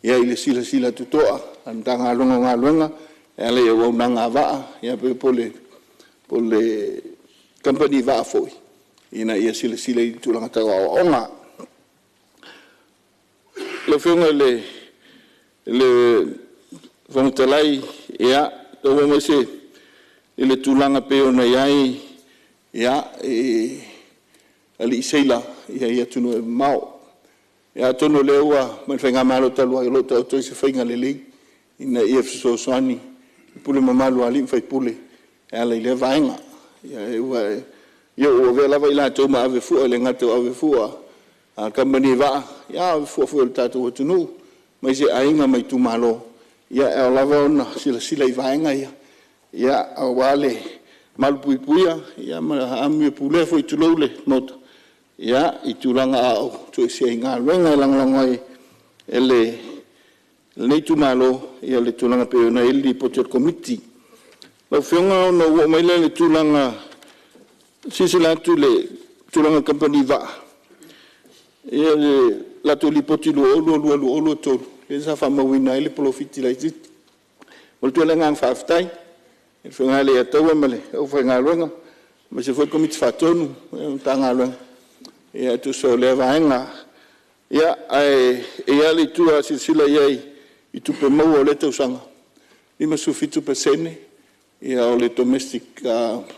i le silasila totoa a le Matagaluega o Galuega e ala i auaunaga a vaa po o le kamupani vaa foi, ina ia silasila i tulaga tau aoaoga. Lau Afioga i le Fofoga Fetalai, ona ou oo mai lea i le tulaga pei ona i ai alii seila i atunuu e mamao. Ia atonu o lea ua… mai le faigamalo talu ai o lo o taoto ai se faiga lelei ina ia fesoasoani i le pule mamalu a alii ma faipule e ala i lea vaega. Ia ua avea lava latou ma avefua, e le gata o avefua a kamupani vaa, a o avefua foi a le tatou atunuu, aemaise aiga ma itumalo, e ao lava ona silasila i vaega ia aua le malupuipuia ma amio pulea foi tulou le Maota, i tulaga a o toesea i galuega. E lagolago ai e lenei itumalo le tulaga pei ona i ai le Lipoti a le Komiti. Lau Afioga ona ou oo mai lea i le tulaga… E silasila atu i le tulaga o kamupani vaa i le latou Lipoti 2022/2023 lea sa faamauina ai le polofiti laitiiti. E momoli atu ai le agaga faafetai i le Afioga ia Leiataua ma le aufaigaluega aemaise foi le Komiti Faatonu ma le Matagaluega e tusa o lea vaega. Ae i ai lava le itu a silasila i ai i tupe maua o lea tausaga, e 57% o le domestic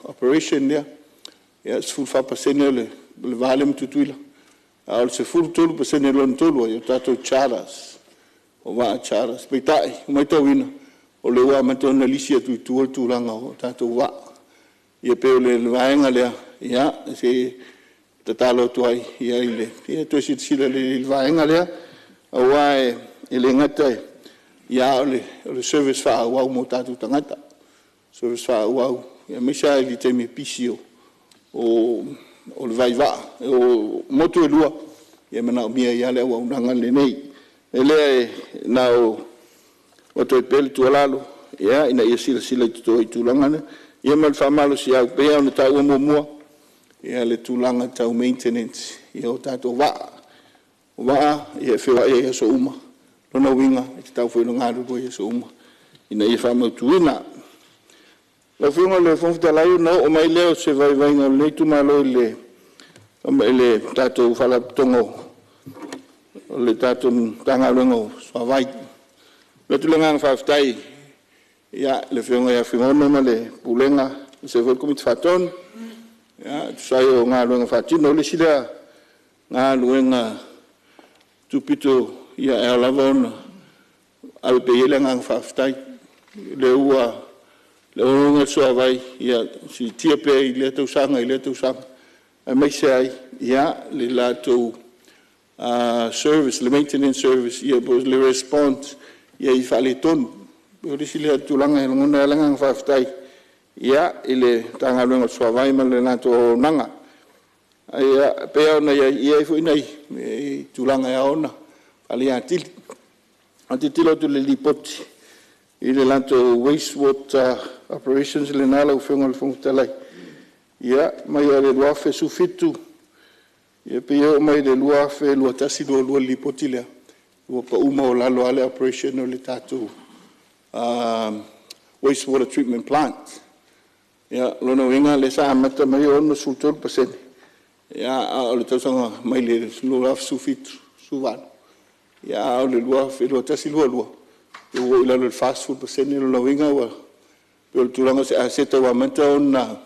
operation lea, 14% o le va lea ma Tutuila, a o le 13% lona tolu ai, o tatou charters, o vaa charters. Peitai ua matauina, o lea ua amata ona lisi atu i tua le tulaga o tatou vaa. Ia pei o le vaega lea e tatalo atu ai, ia toe silasila lelei i le vaega lea, aua e le gata a o le service faaauau mo tatou tagata, service faaauau aemaise lava i le taimi e pisi o le vaivaa. O motu e lua e manaomia ai lava le auaunaga lenei. O le mea lea na ona avatu ai pea le tuualalo ina ia silasila totoa i le tulaga lea. Ia ma le faamalosiau, e pei lava ona taua muamua le tulaga tau maintenance o tatou vaa. O vaa e feoai ai i aso uma, o lona uiga e tatau foi ona galulue i aso uma ina ia faamautuina. Lau Afioga i le Fofoga Fetalai ona oo mai lea o se vaivaiga o lenei itumalo i le tatou Faalapotopotoga o le tatou Matagaluega o le Suavai. E momoli atu le agaga faafetai i le Afioga ia Fuimaono ma le Pulega aemaise foi le Komiti Faatonu e tusa ai o galuega faatino. O le isi lea galuega tupu e ao lava ona ave pea i ai le agaga faafetai, o lea ua le auaunaga a le Suavai, ia siitia pea i lea tausaga i lea tausaga, aemaise ai le latou service, le maintenance service po o le response i faaletonu. O le isi lea tulaga e lagona ai le agaga faafetai i le Matagaluega o le Suavai ma le latou auaunaga. Ae pei lava ona i ai, e i ai foi nai tulaga e ao ona faaleleia atili. A tilotilo atu i le Lipoti i le latou wastewater operations lena lau Afioga i le Fofoga Fetalai, mai lava i le 2017 seia oo mai i le 2021/2022 i le Lipoti lea, ua pau maualalo lava le operation o le tatou wastewater treatment plant. O lona uiga lea sa amata mai e 63% a o le tausaga mai le 2017/2018, a o le 2021/2022 ua oo i lalo i le 40%. O lona uiga e pei o le tulaga o se aseta ua amata ona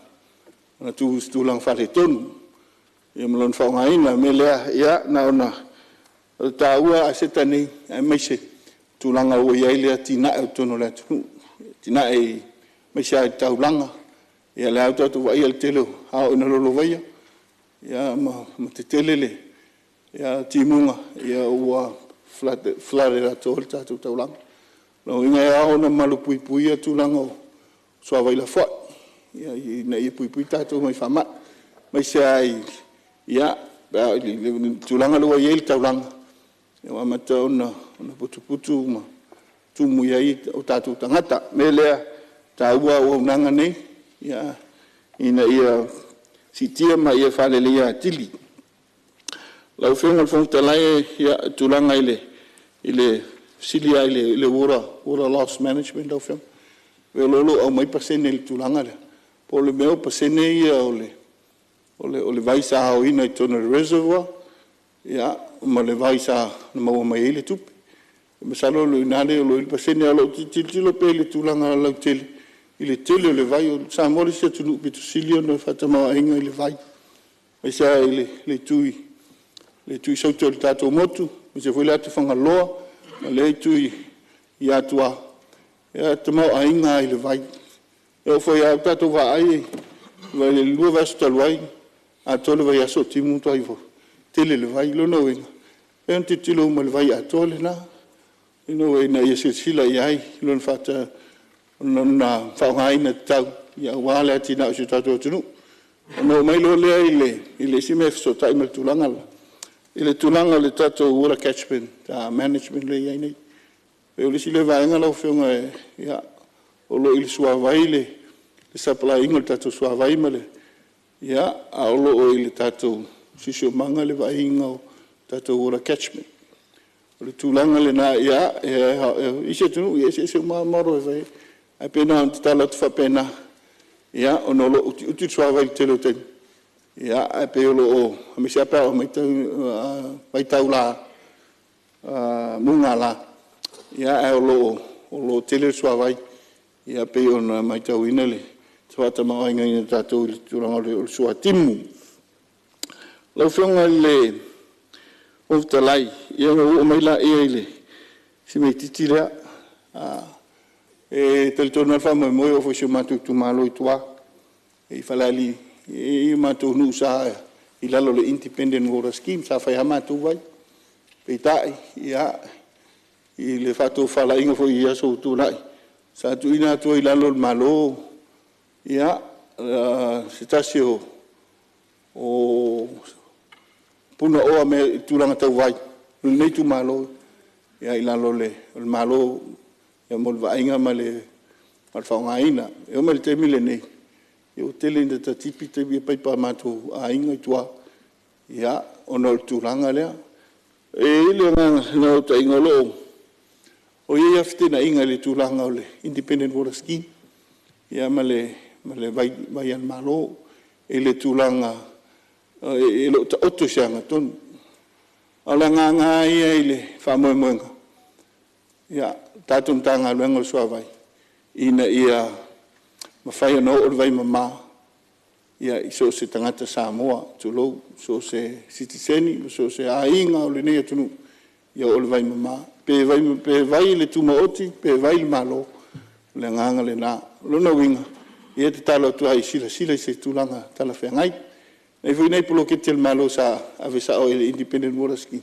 tutu i se tulaga faaletonu ma lona faaaogaina. O le mea lea, e taua aseta nei aemaise tulaga ua i ai le atinae i totonu o le atunuu, atinae aemaise lava i le taulaga. Ia lea ua tatou vaaia le tele, a oo ina lolovaia ma tetele timuga, ua flood atoa le tatou taulaga. O lona uiga e ao ona malupuipuia tulaga o suavai lafoai ina ia puipuia tatou mai faamai, aemaise lava i le tulaga lea ua i ai le taulaga, ua amata ona putuputu ma tumu i ai o tatou tagata. O le mea lea e taua auaunaga nei ina ia siitia ma ia faaleleia atili. Lau Afioga i le Fofoga Fetalai, o le tulaga i le fesili lava i le water loss management lau Afioga, o lea o lo o aumai pasene i le tulaga lea, po o le mea o pasene ia o le vai sa aoina i totonu o le reservoir ma le vai sa maua mai ai le tupe. Masalo o i ina lea o lo o i ai le pasene. Ae o lau tilotilo pea i le tulaga lautele i le tele o le vai. O Samoa le isi atunuu aupito sili ona faatamaoaiga i le vai, aemaise lava i le itu i Saute o le tatou motu, aemaise foi le atu Fagaloa ma lea itu i Atuā, e tamaoaiga lava i le vai. E oo foi i le tatou vaai i le lua vaiaso talu ai, atoa le vaiaso o timu le matua tele o le vai. O lona uiga, e tatau ona tilotilo uma i le vai atoa lena ina ia silasila i ai i lona faaaogaina tatau aua le atinae o si o tatou atunuu. Ona oo mai loa lea i le isi mea e fesootai ma le tulaga lea, i le tulaga o le tatou water catchment management lea e i ai nei. O le isi lea vaega lau Afioga o lo o i le Suavai le supply ina o le tatou suavai, a o lo o i le tatou Siosiomaga le vaaiga o tatou water catchment. O le tulaga lena, o isi atunuu e eseese uma lava model e fai ai. Ae pei na ona tatalo atu faapena, ona o lo o utiuti le suavai i le tele o taimi, ae pei o lo o… aemaise lava pe a oo mai vaitau mugala, ae o lo o tele le suavai e pei ona matauina le faatamaoaigaina o tatou i le tulaga o le suatimu. Lau Afioga i le Fofoga Fetalai, ia ona ou oo mai lea i si mea itiiti lea. E talitonu lava le faamoemoe e oo foi i si o matou itumalo i tua i Falealili, e i ai o matou nuu sa i lalo o le Independent Water Scheme, sa fai lava matou vai. Peitai, i le faatofalaiga foi i aso ua tuanai, sa tuuina atu ai i lalo o le Malo se tasi o punaoa i tulaga tau vai o lenei itumalo i lalo o le Malo mo le vaaiga ma le faaaogaina. E oo mai i le taimi lenei, ua tele ina tatipi paipa a matou aiga i tua ona o le tulaga lea. E i ai le naunautaiga o lo o i ai lava feteenaiga i le tulaga o le Independent Water Scheme ma le vai a le Malo i le tulaga e le o taoto i se amiotonu. A o le agaga lava ia i le faamoemoega, le tatou Matagaluega o le Suavai, ina ia mafai ona oo le vaimama i so o se tagata Samoa, tulou, so o se sitiseni, so o se aiga lava o lenei atunuu, ia oo le vaimama. Pe vai i le tumaoti pe vai i le Malo, O le agaga lena. O lona uiga, ia e tatalo atu ai e silasila i se tulaga talafeagai. E i ai foi nai poloketi a le Malo sa ave sao i le Independent Water Scheme,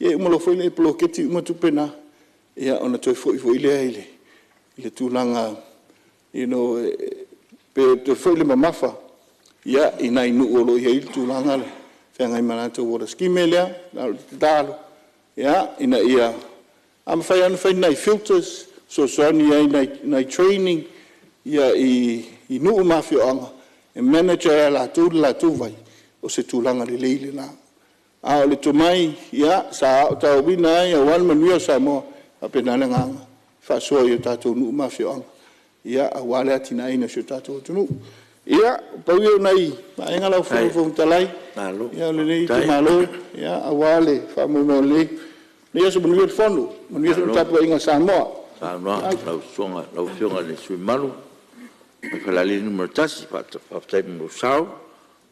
ia e uma loa foi poloketi uma tupe na, ia ona toe foi foi lea i le tulaga you know pe toe foi le mamafa i nai nuu o lo o i ai le tulaga lea e feagai ma latou water scheme. O le mea lea, na o le tatalo ina ia… a mafai lava ona fai ni nai filters e fesoasoani ai i nai trainings i nuu ma afioaga e manage ai lava e latou le latou vai, o se tulaga lelei lena. A o le tomai sa aotauina ai aua le manuia o Samoa, e faapena le agaga, e faasoa i tatou nuu ma afioaga aua le atinaeina o si o tatou atunuu. Ia, pau ia o nai vaega lau Afioga i le Fofoga Fetalai o lenei itumalo aua le faamoemoe o lenei aso. Manuia le fono, manuia foi le tapuaiga a Samoa.
Malo saunoa i lau Afioga i le sui usufono mamalu mai Falealili 1. Faafetai mo lou sao i le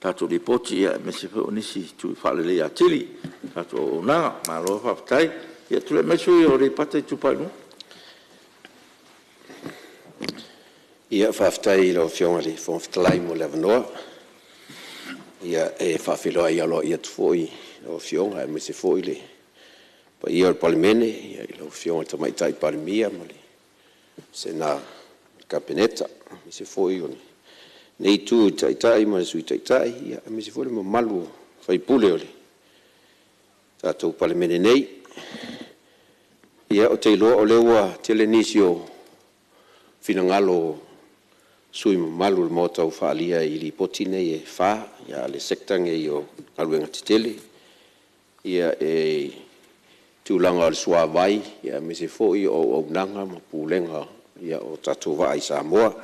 tatou Lipoti aemaise foi o nisi itu e faaleleia atili le tatou auaunaga. Malo faafetai. Ia tulai mai le sui usufono mo Aleipata Itupa i Luga.
Ia faafetai i lau Afioga i le Fofoga Fetalai mo le avanoa. E faafeiloai aloaia atu foi i lau Afioga aemaise foi le paia o le Palemene i lau Afioga i le Tamaitai Palemia ma le Vasega Kapeneta, aemaise foi o lenei Itu i le Taitai ma le Sui Taitai, aemaise foi le mamalu o sui usufono o le tatou Palemene nei. Ia ou te iloa o lea ua tele nisi o finagalo o sui usufono mamalu o le Maota ua faaalia i Lipoti nei e 4 a le Sector nei o Galuega Tetele i le tulaga o le suavai, aemaise foi o auaunaga ma pulega o tatou vaa i Samoa.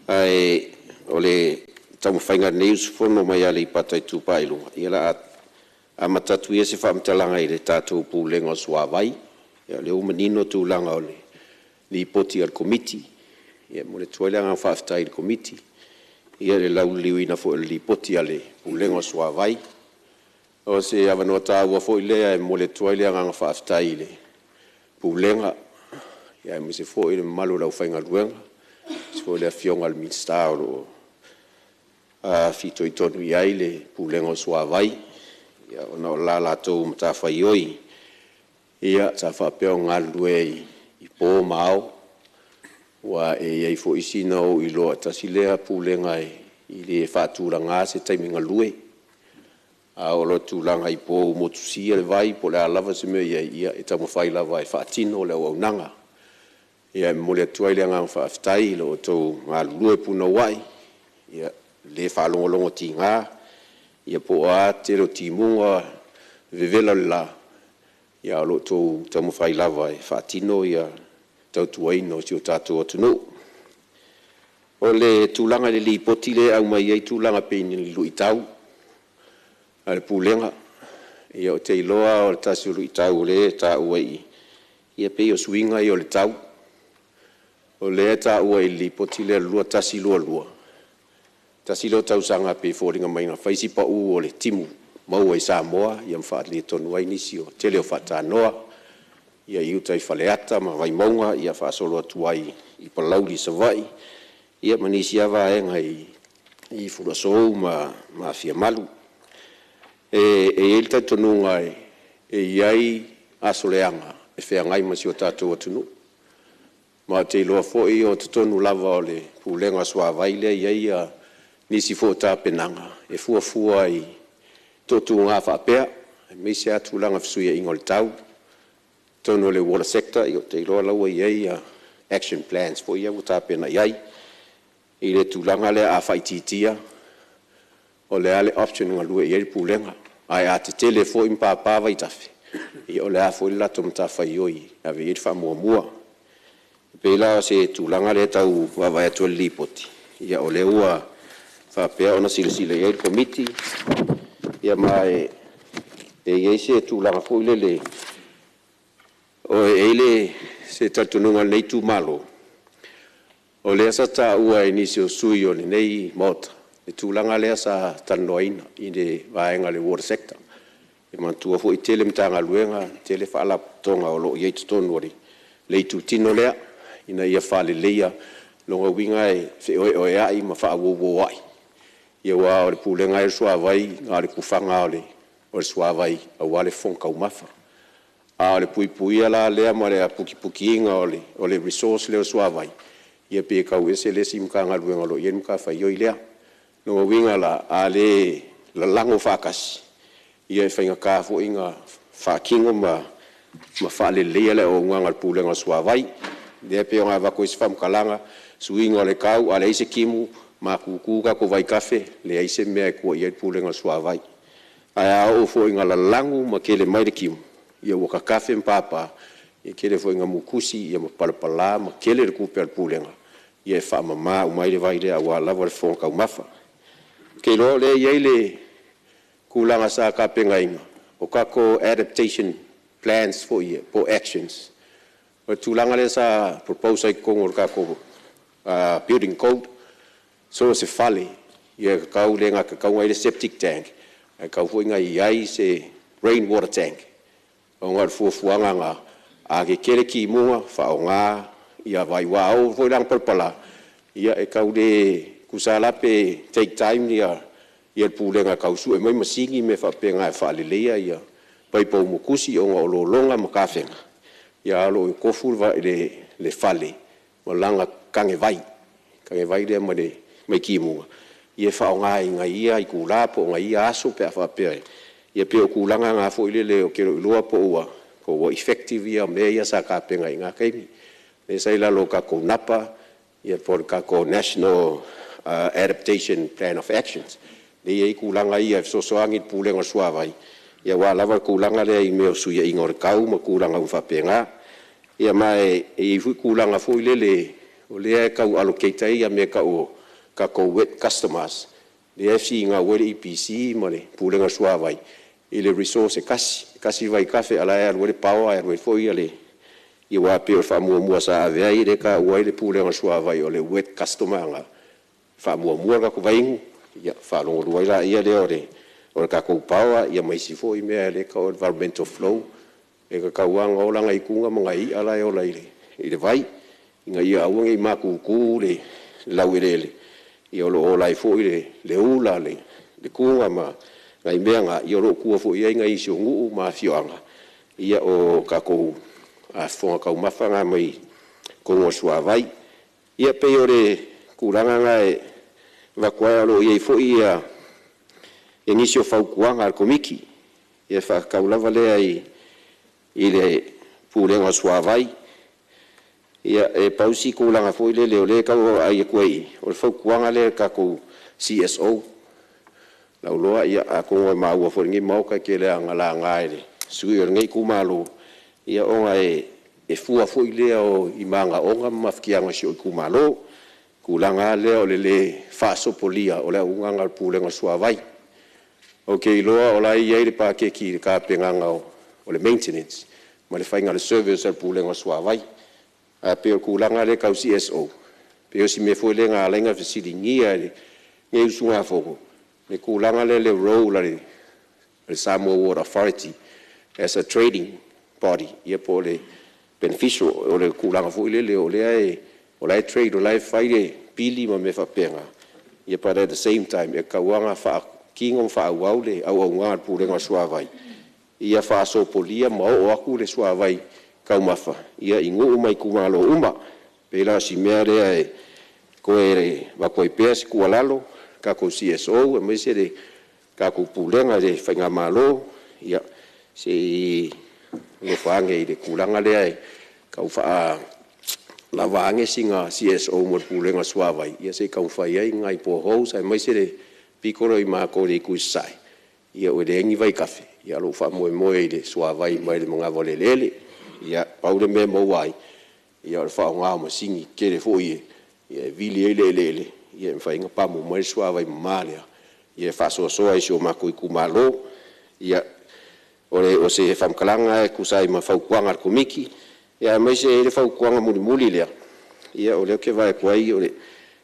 Ae o le taumafaiga a lenei usufono mai Aleipata Itupa i Luga, ia o le a amata atu ia se faamatalaga i le tatou Pulega o le Suavai. O lea ua manino le tulaga o le Lipoti a le Komiti. E momoli atu ai le agaga faafetai i le Komiti i le lauliliuina foi o le Lipoti a le Pulega o le Suavai. O se avanoa taua foi lea e momoli atu ai le agaga faafetai i le Pulega aemaise foi le mamalu o le aufaigaluega, aemaise foi le Afioga i le Minisita o lo o fitoitonu i ai le Pulega o le Suavai, ona o la latou matafaioi sa faapea ona galulue ai i po ma ao. Aua e i ai foi sina ou iloa tasi lea Pulega e le faatulagaina se taimi galue. A oo loa i le tulaga i pou motusia le vai po o le a lava se mea o i ai, ia e taumafai lava e faatino le auaunaga. E momoli atu ai le agaga faafetai i lo outou galulue punouai, e le faalogologotiga po o a le tele o timuga ma le vevela o le la, ae o lo o outou taumafai lava e faatino le tautuaina o si o tatou atunuu. O le tulaga i le Lipoti lea e aumai ai tulaga pei ni luitau a le Pulega, ia ou te iloa o le tasi o luitau o lea e taua i i, ia pei o suiga ia o le tau. O lea e taua i le Lipoti lea o le 2021/2022, tasi lea o tausaga e pei e foliga mai na fai si pau o le timu maua i Samoa ma faaletonu ai nisi o le tele o faatanoa i uta i Faleata ma Vaimauga faasolo atu ai i Palauli i Savaii, ia ma nisi lava vaega i Fuluasou ma Afiamalu. E i ai le talitonuga e i ai aso leaga e feagai ma si o tatou atunuu, ma ou te iloa foi o totonu lava o le Pulega o le Suavai lea e i ai nisi foi o tapenaga e fuafua i toatuga faapea, aemaise lava tulaga o fesuiaiga o le tau. I totonu o le Water Sector, ou te iloa o la e ua i ai action plans foi ia ua tapena i ai i le tulaga lea a faaitiitia, o le a le option e galue i ai le Pulega, ae a tetele foi ma papa vaitafe, ia o le a foi le latou matafaioi e ave i ai le faamuamua. E pei la o se tulaga lea e tau vaavaai atu i le Lipoti, ia o lea ua faapea ona silasila i ai le Komiti. Ma e i ai se tulaga foi lele, e i ai se talitonuga o lenei itumalo, o lea sa taua e nisi o sui usufono o lenei Maota le tulaga lea sa talanoaina i le vaega o le Water Sector. E manatua foi e tele Matagaluega, tele Faalapotopotoga o lo o i ai i totonu o le itutino lea. ina ia faaleleia. O lona uiga e feoeoeai ma faauouoai, aua o le Pulega lava ia o le Suavai na o le tufaga lava o le suavai aua le fofoga taumafa. A o le puipuia la lea ma le aputiputiina o le resource lea o le suavai, ia pei e tau ese le isi Matagaluega o lo o i ai le matafaioi lea. O lona uiga la, a le lalago faatasi, ia e faigata foi ona faatino ma faaleleia le auaunaga a le Pulega o le Suavai. Lea e pei ona avatu ai se faamatalaga, suiga o le tau a leai se timu, matutu tatou vaitafe, leai se mea e tua i ai le Pulega o le Suavai. Ae a oo foi ina lalanu ma tele mai le timu, ia ua tatafe ma papa, e tele foi ina mutusi ma palapala ma tele le tupe a le Pulega e faamama uma ai le vai lea aua lava le fofoga taumafa. Ou te iloa o lea e i ai le tulaga sa tapenaina o tatou adaptation plans foi ia po o actions. O le tulaga lea sa propose ai i totonu o le tatou building code, so o se fale, e le tatau ona i ai le septic tank, ae tatau foi ona i ai se rain water tank, ona o le fuafuaga lena, a tetele timuga, faaaoga ia vai, aua a oo foi la ina palapala, ia e tau le… tusa lava la pe take time le Pulega e tau sue mai masini ma mea faapena e faaleleia paipa ua mutusi ona o lologa ma tafega, ae o lo o tofu le fale ma lana tanevai, tanevai lea mai timuga e faaaoga i nai ia itula po o nai ia aso pe a faapea e… Ia pei o tulaga na foi lele ou te le o iloa po ua effective mea ia sa tapena i na taimi, lea sa i lalo o le tatou NAPA po o le tatou National Adaptation Plan of Actions, lea e i ai tulaga ia e fesoasoani i le Pulega o le Suavai, aua lava le tulaga lea i mea o fesuiaiga o le tau ma tulaga uma faapena. Ia ma e i ai foi tulaga foi lele o lea e tau allocate ai mea e tau o tatou wet customers, lea e finau ai le EPC ma le Pulega o le Suavai i le resource e tasi. E tasi le vaitafe ae o la e alu ai le power alu ai foi le… aua e pei o le faamuamua sa ave ai lea e taua ai le Pulega o le Suavai o le wet customer lena, faamuamua le tatou vaiinu, faalona lua ai lea o le tatou power ma isi foi mea lea e tau o le environmental flow. E tatau lava ona ola nai tuna ma nai i'a la e ola i le vai ina ia aua ne i matutu le laueleele, o lo o ola ai foi le ula, le tuna ma nai mea na, o lo o tua foi i ai nisi o nuu ma afioaga, o tatou fofoga taumafa na mai totonu o le suavai. Ia pei o le tulaga lena e avatu ai, ae o lo o i ai foi nisi o fautuaga a le Komiti e faatatau lava lea i le Pulega o le Suavai. Ia e pau si tulaga foi lele o lea e tau vaavaai atu ai i i, o le fautuaga lea i le tatou CSO. O lau iloa atonu e maua foi e lenei Maota e tele lava ina laga e sui usufono o lenei itumalo, ona e fua foi lea i manaoga ma mafatiaga o si ou itumalo, i le tulaga lava lea o le le faasopolia o le auaunaga a le Pulega o le Suavai. Ou te iloa o la e i ai le paketi i le tapenaga o le maintenance ma le faiga o le service a le Pulega o le Suavai. Ae pei o le tulaga lea tau CSO, pei o si mea foi lea na ala ai ona fesiligia e lenei usugafono le tulaga lea i le role a le Samoa Water Authority as a trading body ia po o le beneficial. O le tulaga foi lele o la e trade o la e fai le pili ma mea faapena, but at the same time, e tatau lava ona faatino ma faaauau le auaunaga a le Pulega o le Suavai, ia faasopolia ma oo atu le suavai taumafa i nuu ma itumalo uma. E pei la o si mea lea e toe avatu ai pea se tuualalo i le tatou CSO aemaise le tatou Pulega i le faigamalo, ia se i alofa ane i le tulaga lea e tau faalava ane sina CSO mo le Pulega o le Suavai se i taumafai ai ni nai poreholes aemaise le pito lea o matou i le itu i sasae, ua leai ni vaitafe, ae o lo o faamoemoe i le suavai mai le manava o le eleele. Ia pau le mea e maua ai, o le faaaoga o masini tetele foi ia e vili ai le eleele e mafai ai ona pamu mai le suavai mama lea e faasoasoa i si o matou itumalo. Ia, o se faamatalaga lena e tusa ai ma fautuaga a le Komiti, aemaise e i ai le fautuaga mulimuli lea, o lea ou te vaai atu ai o le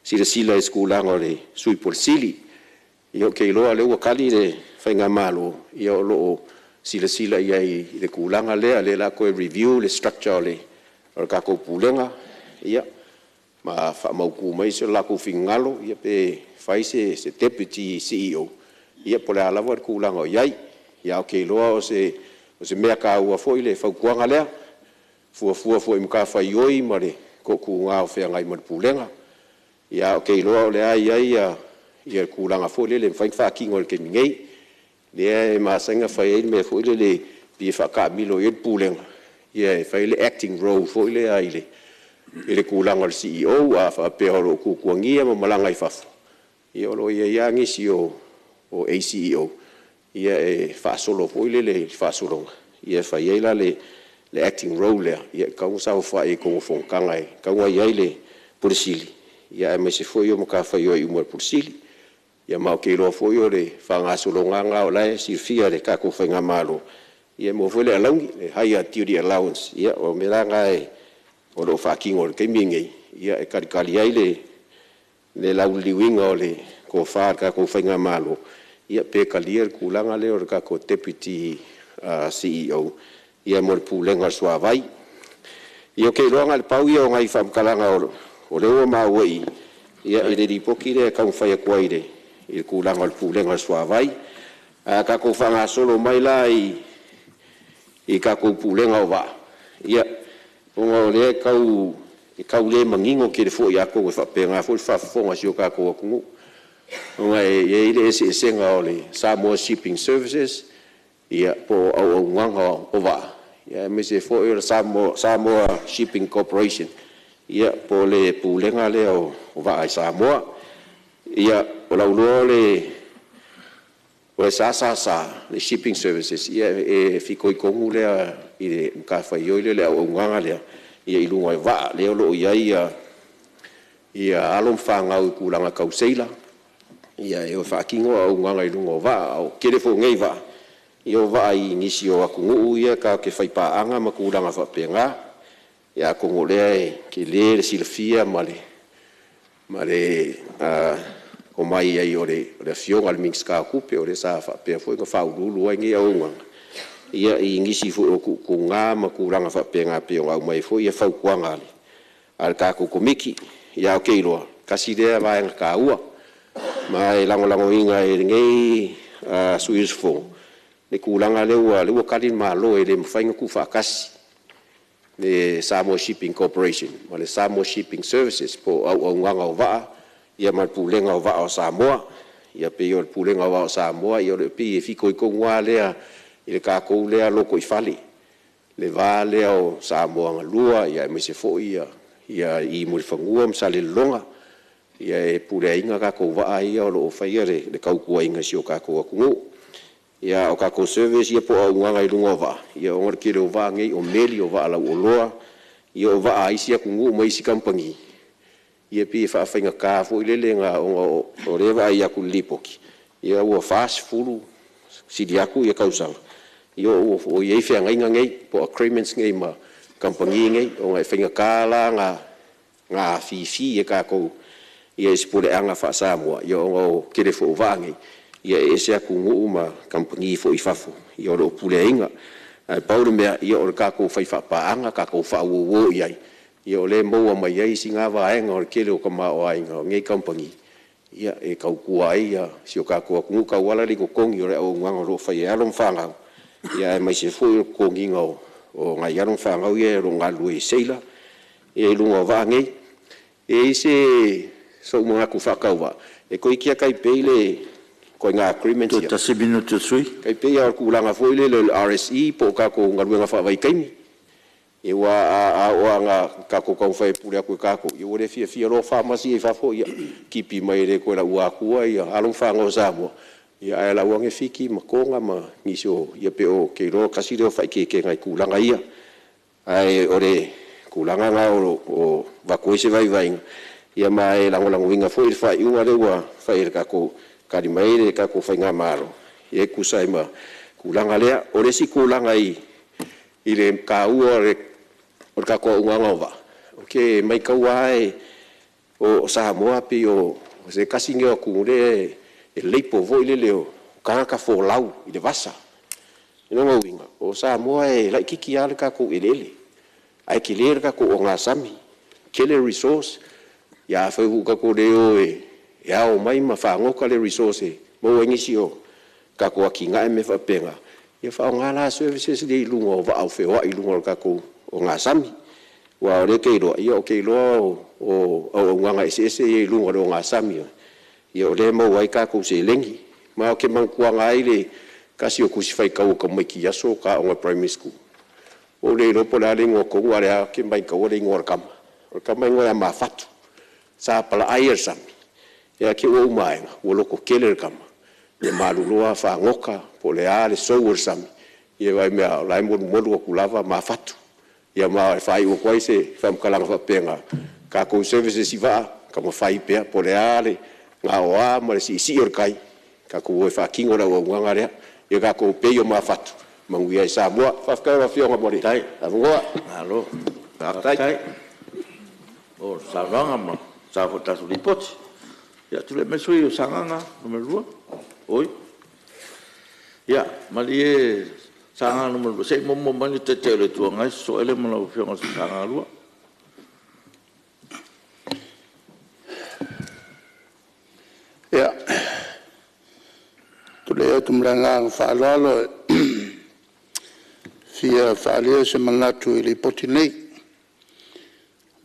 silasila i se tulaga o le Sui Pule Sili. Ia ou te iloa o lea ua tali le faigamalo, o lo o silasila i ai i le tulaga lea, o lea o le a toe review le structure o le tatou Pulega. ma faamautu mai so latou finagalo pe fai se Deputy CEO po o le a lava le tulaga o i ai. Ae ou te iloa o se mea taua foi le fautuaga lea, e fuafua foi i matafaioi ma le toatuga o feagai ma le Pulega. Ae ou te iloa o lea e i ai le tulaga foi lele e mafai ona faatino i le taimi nei, lea e masani ona fai ai le mea foi lele pei e faataamilo i ai le Pulega, e fai ai le acting role foi lea i le tulaga o le CEO. A faapea o lo o tuatuagia ma malaga i fafo, ia o lo o i ai lava nisi o ACEO e faasolo foi lele i le faasologa, e fai ai la le acting role lea, e tatau ona saofai ai i totonu o fonotaga e tatau ona i ai le Ofisa Sili aemaise foi o matafaioi uma a le Ofisa Sili. Ia ma ou te iloa foi o le faagasologa lava lena o la e silafia e le tatou faigamalo, e maua foi le alauni, le higher duty allowance, o mea la na o lo o faatino i le taimi lenei e talitali ai le lauliliuina o le tofa a le tatou faigamalo, pe talia le tulaga lea o le tatou Deputy CEO mo le Pulega o le Suavai. Ia ou te iloa na o le pau ia o nai faamatalaga o lea ua maua i i i le Lipoti lea e taumafai atu ai i le tulaga o le Pulega o le Suavai. Ae a tatou faagasolo mai la i tatou Pulega o Vaa, ia, ona o lea e tau le manino tele foi atonu e faapena foi le faafofoga a si o tatou atunuu, ona e i ai le eseesega o le Samoa Shipping Services po o Auaunaga o Vaa, aemaise foi o le Samoa Shipping Corporation, po o le Pulega lea o Vaa i Samoa. Ia, o lau iloa o le SSS le Shipping Services, e fitoitonu lea i le matafaioi lea o le auaunaga lea i luga o vaa, lea o lo o i ai alo ma fanau i tulaga tau seila, e o e faatino auaunaga i luga o vaa. O le tele foi o nei vaa, o vaa i nisi o atunuu ia tatou te faipaaga ma tulaga faapena. Ia atonu o lea e tele le silafia ma le tomai i ai o le Afioga i le Minisita o Tupe, o le sa faapea foi ona faauluulu i ai nei auaunaga i nisi foi o tuutuuga ma tulaga faapena pei ona aumai ai foi fautuaga a le tatou Komiti. Ae ou te iloa, tasi lea vaega taua, ma e lagolagoina e lenei sui usufono le tulaga lea ua tali le Malo e le mafai ona tuufaatasi le Samoa Shipping Corporation ma le Samoa Shipping Services po o Auaunaga o Vaa ma le Pulega o Vaa o Samoa. Ia pei o le Pulega o Vaa o Samoa e pei e fitoitonu lava lea i le tatou lea lotoifale, le va lea o Samoa na lua, aemaise foi i Mulifanua ma Salelologa, e puleaina tatou vaa ia o lo o faia le tautuaina o si o tatou atunuu. A o tatou service ia po o auaunaga i luga o vaa, ia ona o le tele o vaa nei o meli, o vaa lauoloa, ia o vaa a isi atunuu ma isi kamupani, ia pei e faafaigata foi lele ona o lea e vaai atu i le Lipoti, ia ua 40 sili atu tausaga o i ai feagaiga nei po o agreements nei ma kamupani nei, ona e faigata la ona afifi e tatou i se puleaga faa-Samoa, ona o le tele foi o vaa nei, e ese atunuu ma kamupani foi i fafo o lo o puleaina. Ae pau le mea, o le tatou fai faapaaga tatou faauouo i ai, o lea e maua mai ai si na vaega o le tele o le tamaoaiga o nei kamupani e tautua ai si o tatou atunuu e tauala lea i totogi o le auaunaga o lo o fai e alo ma fanau, aemaise foi o le totogiina o nai alo ma fanau ia o lo o galulue i seila i luga o vaa nei. E i ai sou manatu faatauvaa, e toeitiiti lava taipei le ituaiga agreement lea, Toe tasi le minute o le sui usufono. E tai pei lava o le tulaga foi lele o le RSE po o tatou galuega faavaitaimi. Aua a oo lava ina tatou taumafai e pule atu e tatou, ia ua le fiafia loa farmers ia i fafo, ia tipi mai e le toe lauina atua alo ma fanau a Samoa, ae lau ane Fiti ma Toga ma nisi o… ia pei ou te iloa tasi lea o faaeteetega i tulaga ia. Ae o le tulaga lena o lo o avatu ai se vaivaiga, ma e lagolagoina foi le faaiuga lea ua fai e le tatou, tali mai ai le tatou faigamalo e tusa ai ma le tulaga lea. O le isi tulaga i le taua o le tatou auaunaga o vaa, ou te matauina lava o Samoa pei o se tasi lenei o atunuu lea e label foi lele o tagata folau i le vasa. O lona uiga, o Samoa e laitiiti lava le tatou eleele, ae tele le tatou ogasami. tele resource. Ia afai foi ua tatou le o e ao mai ma fagota le resource e maua ai nisi o tatou atinae ma mea faapena, ia faaaoga la services ia i luga o vaa feoai i luga o le tatou ogasami. Aua o lea ou te iloa, ou te iloa o auaunaga eseese ia i luga o le ogasami o lea e maua ai tatou seleni. Ma ou te manatuaina ai le tasi o Tusi Faitau a tamaiti i aso a o ta aoga Primary School, ua ou le iloa po o le a le igoa tonu, a o lea lava ou te maitauina le igoa o le tama. O le tama e igoa ia Mafatu. Sa palaai le sami, ia te i ua uma ae ua lototele le tama, ia malolo lava fagota po o le a le sou o le sami, ia vaai mai lava o la e molimolu atu lava Mafatu. Ia ma e faaiu atu ai se faamatalaga faapena, tatou services i vaa, taumafai pea po o le a le gaoa ma le siisii o le tai, tatou o e faatino le auaunaga lea. Ia tatou pei o Mafatu, manuia ai Samoa. Faafetai i lau Afioga mo le avanoa.
Malo faafetai mo le saunoaga ma le sao foi i le tatou Lipoti. Ia tulai mai le sui usufono mo Sagaga 2. Oi, ia malie Sagaga 2, se i muamua mai le Taitai o le Itu Agai ona sosoo ai lea ma lau Afioga i le Sagaga 2.
Ia, ou te tulai atu ma le agaga faaaloalo e fia faaalia se manatu i Lipoti nei.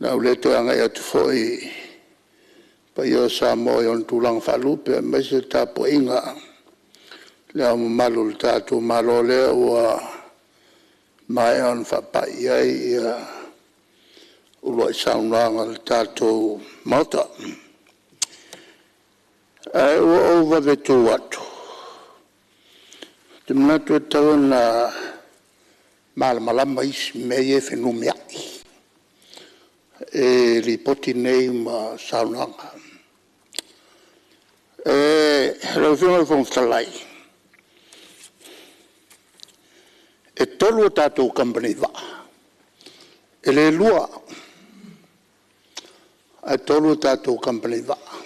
O le a ou le toe agai atu foi i paia o Samoa i ona tulaga faalupe aemaise le tapuaiga a Le Ao Mamalu o le tatou Malo, lea ua maea ona faapai i ai uluai saunoaga a le tatou Maota. Ae ua ou vave tu atu, ou te manatu e tatau ona malamalama isi mea ia e fenumiai i Lipoti nei ma saunoaga. Lau Afioga i le Fofoga Fetalai, e 3 a tatou Kamupani vaa, e le 2 ae 3 a tatou Kamupani vaa.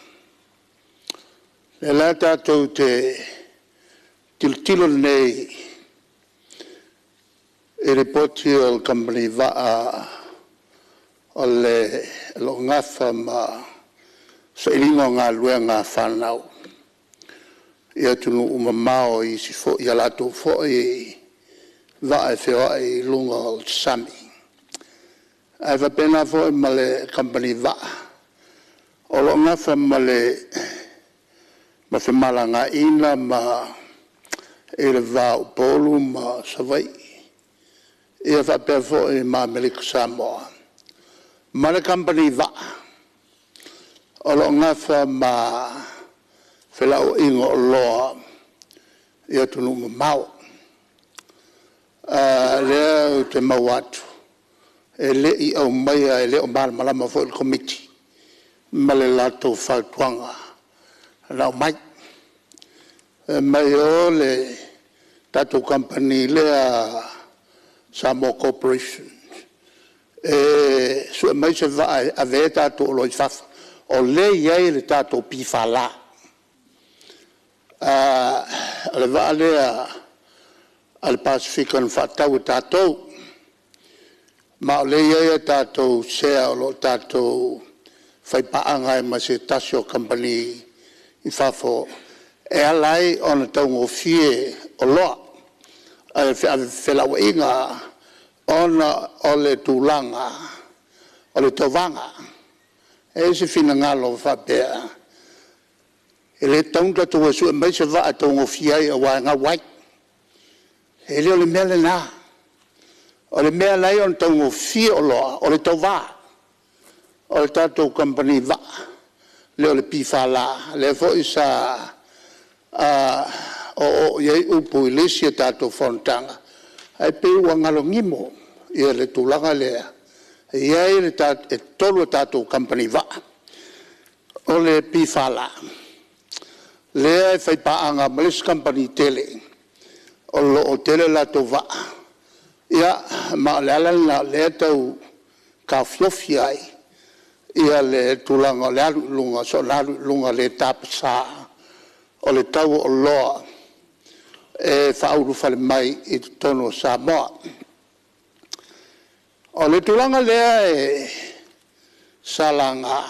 O lea la tatou te tilotilo nei i lipoti a le Kamupani vaa o lo o nafa ma sailiga o galuega a fanau i atunuu mamao i isi foi i a latou foi vaa e feoai i luga o le sami, ae faapena foi ma le Kamupani vaa o lo o nafa ma le femalagaaiga ma i le va o Upolu ma Savaii, ia faapea foi ma Amerika Samoa, ma le Kamupani vaa o lo o nafa ma felauaiga o oloa i atunuu mamao. O lea ou te maua atu e le i aumaia, e le o malamalama foi le Komiti ma le latou fautuaga na aumai. Fai mai o le tatou Kamupani lea Samoa Corporation e sue mai se vaa e ave ai a tatou oloa i fafo, o lea e i ai le tatou PFL. O le vaa lea a le Pasefika na faatau e tatou, ma o lea e i ai a tatou sea o lo o tatou faipaaga ai ma se tasi o kamupani i fafo e ala ai ona taugofie oloa, felauaiga ona o le tulaga o le tauvaga. E i ai se finagalo faapea, e le tatau ona tatou o e sue mai se vaa e taugofie ai aua e gau ai. E le o le mea lena. O le mea e ala ai ona taugofie oloa, o le tauva o le tatou Kamupani Vaa lea o le PFL lea foi sa oooo i ai upu i le isi a tatou fonotaga, ae pei ua nalonimo le tulaga lea, e 3 a tatou Kamupani Vaa, o le PFL lea e faipaaga ma le isi kamupani tele o lo o tele a latou vaa, ia ma o le ala lena o lea e tau taofiofi ai le tulaga o le alu i luga, soona alu i luga le tapasa o le tau o oloa e faaulufale mai i totonu o Samoa. O le tulaga lea sa laga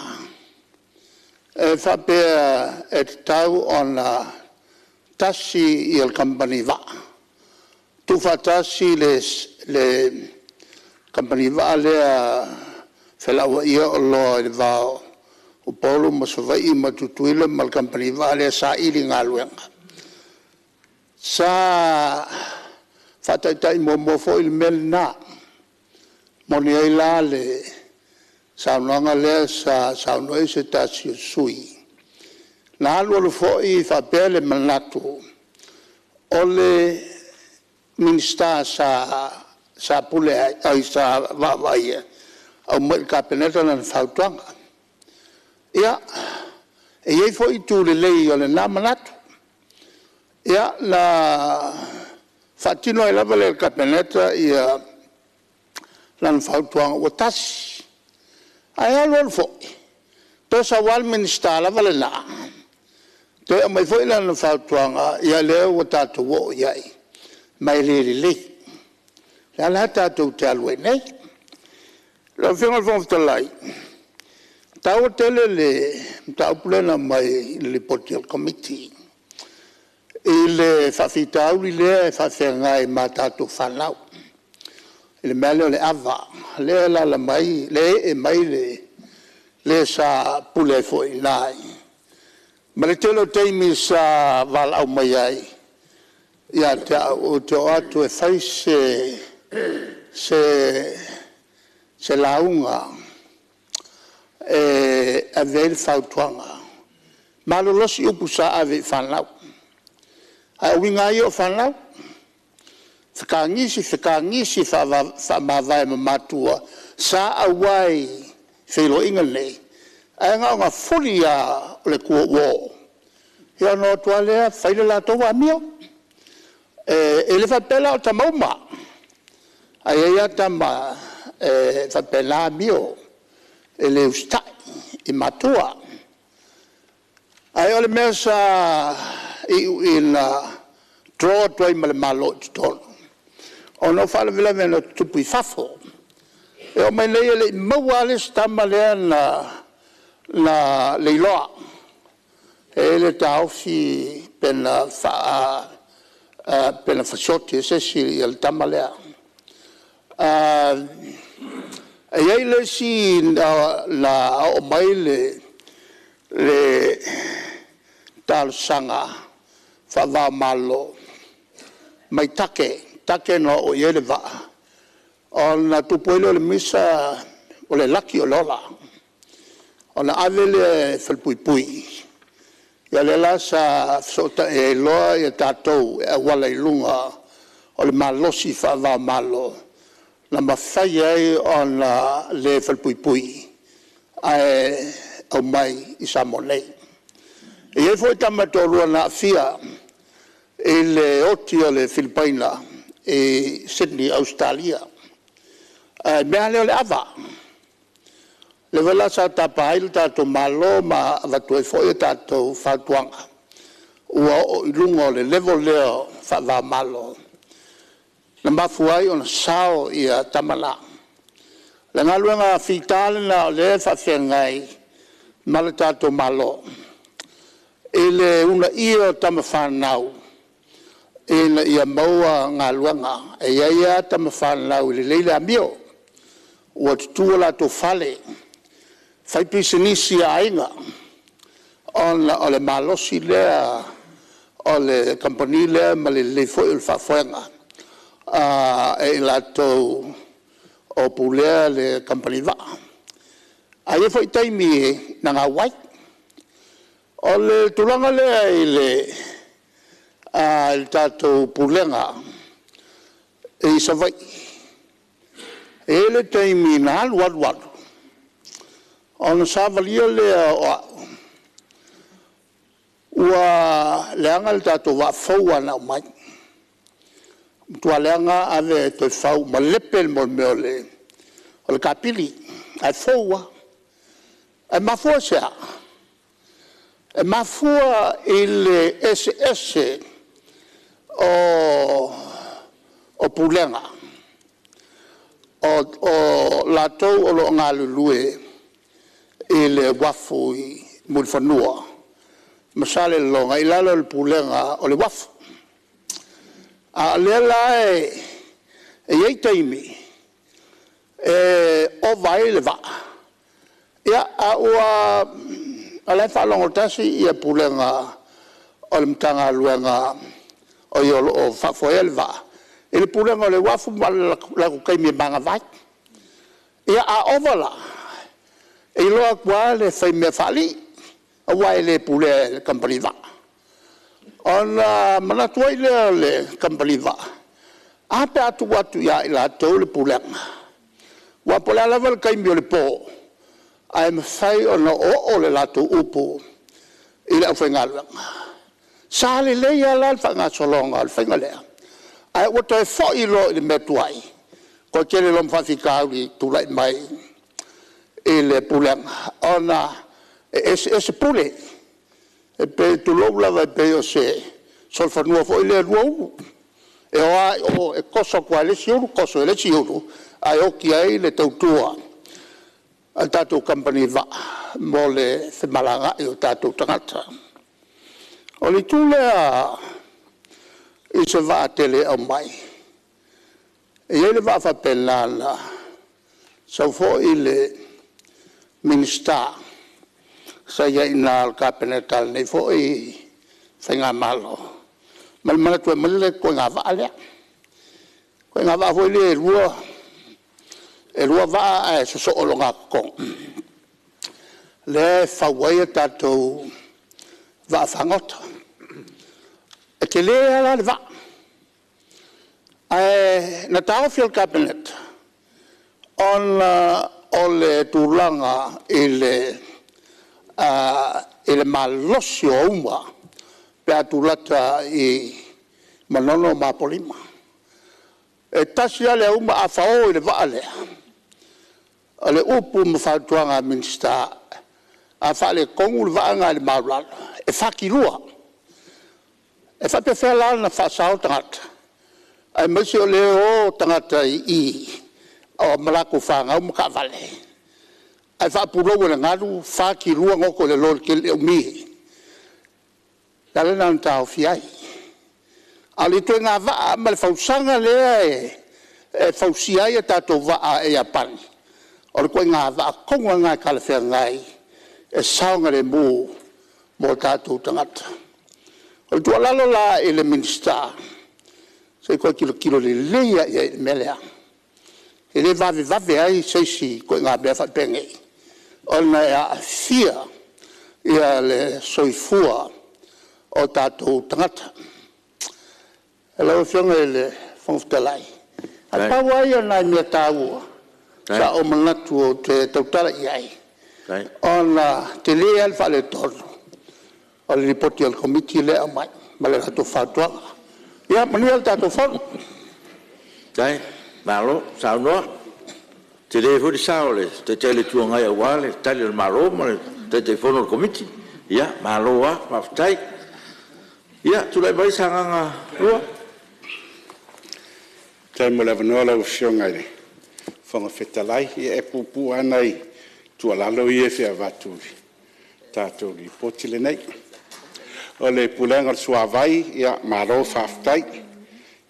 e faapea e tatau ona tasi le kamupani vaa, tuufaatasi le kamupani vaa lea felauaia oloa i le va o Upolu ma Savaii ma Tutuila ma le kamupani vaa lea e saili galuega. Sa faataitai muamua foi le mea lena. E moni ai la le saunoaga lea sa saunoa i ai se tasi o sui usufono, na alu alu foi faapea le manatu o le Minisita sa pulea sa vaavaaia, aumai i le Kapeneta lana fautuaga. Ia, e i ai foi itu lelei o lena manatu. Ia, na faatino ai lava lea e le Kapeneta lana fautuaga ua tasi. Ae alu alu foi, toe sau lava le Minisita lava lena toe aumai foi lana fautuaga, ia lea ua tatou oo i ai, ma e le lelei. O lea la tatou te alu ai nei. Lau Afioga i le Fofoga Fetalai, e taua tele le mataupu lea na aumai i le Lipoti a le Komiti i le faafitauli lea e faafeagai ma tatou fanau i le mea lea o le ava, lea e alaala mai, lea e ee mai le sa pule ai foi i ina ma le tele o taimi sa valaau mai ai ia te au ou te oo atu e fai se lauga e ave ai le fautuaga. Malolosi upu sa ave i fanau, a o uiga lava ia o fanau, fetagisi fetagisi faamavae ma matua sa auai i feiloaiga nei, ae na ona fuli lava o le tua i o, ia ona o atu lava lea fai le latou amio. E le faapea la o tama uma, ae i ai lava tama e faapena amio, e le usitai i matua. Ae o le mea sa iu ina draw atu ai ma le Malo i totonu, ona o faalavelave na tutupu i fafo. E oo mai nei e le i maua lava le isi tama lea na leiloa. E i ai le taofi pe na fasioti e se isi le tama lea. E i ai le isi na oo mai le talosaga faava-o-Malo mai Take, Take na oo i ai le vaa, ona tupu ai lea o le misa, o le laki o le ola. Ona ave lea e falepuipui, ia lea la sa fesootai ai loa tatou e auala i luga o le malosi faava-o-Malo, na mafai ai ona le falepuipui ae aumai i Samoa nei. E i ai foi tama e toalua na aafia i le oti o le Filipaina i Sydney Ausetalia ae o le mea lava lea o le ava. O lea foi la sa tapa ai le tatou Malo ma avatu ai foi a tatou fautuaga, ua oo i luga o le level lea faava-o-Malo na mafua ai ona sao tama na. O le galuega fita lena o lea e faafeagai ma le tatou Malo i le uunaia o tamafanau ina ia maua galuega. E i ai lava tamafanau e lelei le amio, ua tutu o latou fale, faipisinisi a aiga, ona o le malosi lea o le kamupani lea ma le lelei foi o le faafoega e i latou o pulea le kamupani vaa. Ae i ai foi taimi na gau ai. O le tulaga lea i le tatou Pulega i Savaii, e i ai le taimi na alu alu alu ona savalia lea o au ua leaga le tatou vaa fou lava na aumai, ua matua leaga lava ave toe fau, malepe le mea o le kapili ae fou lava. Ae mafua i se a? E mafua i le eseese o Pulega o latou o lo o galulue. i le uafu i Mulifanua ma Salelologa i lalo o le Pulega o le Uafu. A o lea la e i ai taimi e ova ai le vaa, ia a ua o la e faalogotasi le Pulega o le Matagaluega o lo o faafoea le vaa i le Pulega o le Uafu ma le latou taimi e manava ai. Ia a ova la, e iloa atu lava le faimea faalii aua e le pulea e le kamupani vaa. Ona manatu ai lea o le kamupani vaa, a pe a tuu atu ia i latou le pulega, aua po o le a lava le taimi o le po, ae mafai ona oooo le latou upu i le aufaigaluega. Sa lelei lava la le faagasologa o le faiga lea, ae ua toe foi loa i le mea tuai, toe tele loa ma faafitauli e tulai mai i le pulega ona e eseese pule. E pei, tulou lava e pei o se solofanua foi lea e lua ulu, e o lava i o e toso atu lava e le isi ulu toso e le isi ulu, ae oti ai le tautua a le tatou kamupani vaa mo le femalagaai o tatou tagata. O le itu lea i se vaa tele e aumai, e i ai le vaa faapena na sau foi le Minisita sa i ai i ina o le Kapeneta a lenei foi faigamalo ma le manatu e aumai le ituaiga vaa lea. Le ituaiga vaa foi lea e lua vaa ae sosoo i ogatotonu, lea e fau ai a tatou vaafagota. E tele lava la le vaa, ae na taofi e le Kapeneta ona o le tulaga i le malosi o auma pe a tulata i Manono ma Apolima. E tasi lava le auma a fao i le vaa lea, o le upu ma fautuaga a Minisita, a faaletonu le vaa lena i le maualalo, e fati lua. E faapefea la ona faasao tagata aemaise o lea e o tagata i i ma latou fanau ma taavale, ae faapulou e le galu fati lua goto i lalo i le umi. O le ala lena na taofi ai. A o le ituaiga vaa ma le fausaga lea e fausia ai a tatou vaa e Iapani, o le ituaiga vaa tonu lava lena e talafeagai e saogalemu mo tatou tagata. O le tuualalo la i le Minisita, se i toe tilotilo lelei lava i ai i le mea lea, e le vavevave ai se isi i ituaiga mea faapenei, ona e aafia le soifua o tatou tagata. Lau Afioga i le Fofoga Fetalai, na o le pau lava ia o nai mea taua sa ou manatu ou te tautala i ai, ona e tele lava le faaletonu o le Lipoti a le Komiti lea e aumai ma le latou fautuaga. Ia manuia le tatou Fono. Faafetai, malo saunoa. E tele foi le sao o le Taitai o le Itu Agai aua le Tali a le Malo ma le Taitaifono o le Komiti. Ia malo lava faafetai. Ia, tulai mai Sagaga 2.
Faafetai mo le avanoa lau Afioga i le Fofoga Fetalai. Ia e puupuu lava nai tuualalo ia e fia avatu i le tatou Lipoti lenei. O le Pulega o le Suavai, malo faafetai.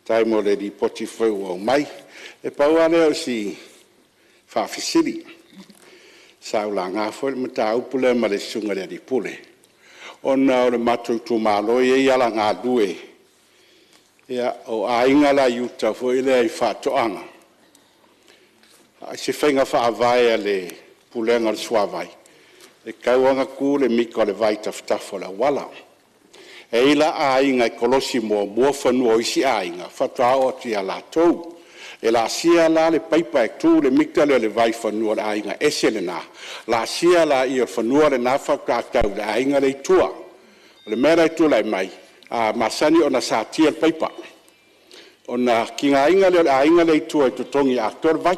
Faafetai mo le Lipoti foi ua aumai. E pau lava lea o si faafesili, sa ou laga foi le mataupu lea ma le Susuga i le alii Pule, ona o le matou itumalo e i ai alagalue, o aiga la e i uta foi lea i faatoaga. I se faiga faavae a le Pulega o le Suavai, e tatau lava ona tu le mita o le vai i tafatafa o le auala. E i ai la aiga e kolosi muamua fanua o isi aiga faatoa oo atu ia latou. E laasia la le paipa e tu le mita lea o le vai i fanua o le aiga ese lena, laasia lea o fanua lena faatoa tau i le aiga lea i tua. O le mea la e tulai mai, a masani ona satia le paipa, ona tigaina lea o le aiga lea i tua e totogi atoa le vai.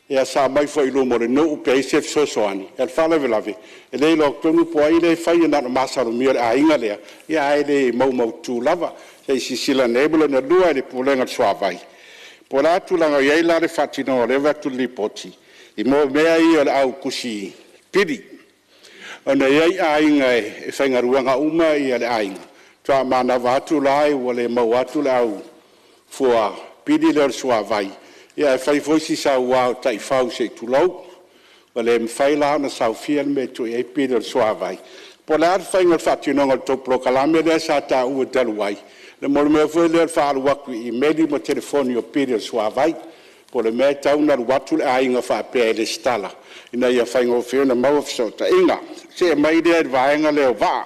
Ia sa aumai foi i luma o le nuu pe i ai se fesoasoani, a o le faalavelave e le iloa tonu po o ai lea e faia, na ona masalomia o le aiga lea, ae le maumaututu lava. Se i silasila ane i ai. Ma le lona lua i le Pulega o le Suavai, po o le a le tulaga o i ai la le faatinoga o lea e vaai atu i le Lipoti i mea ia o le au tusi
pili. Ona e i ai aiga e faigaluega uma le aiga, faatoa manava atu la ua le maua atu le au fua pili lea o le suavai, ae fai foi si saua o taifau se i tulou, ua le mafai la ona saofia le mea e tuu i ai pili o le suavai. Po o le a le faiga o le faatinoga o le tou polokalame lea sa taua talu ai mo le mea foi lea o le faaalu atu i imeli ma telefoni o pili o le suavai. Po o le mea e tatau ona alu atu le aiga faapea e resitala ina ia faigofie ona maua fesootaiga. Se'e mai lea i le vaega lea o vaa.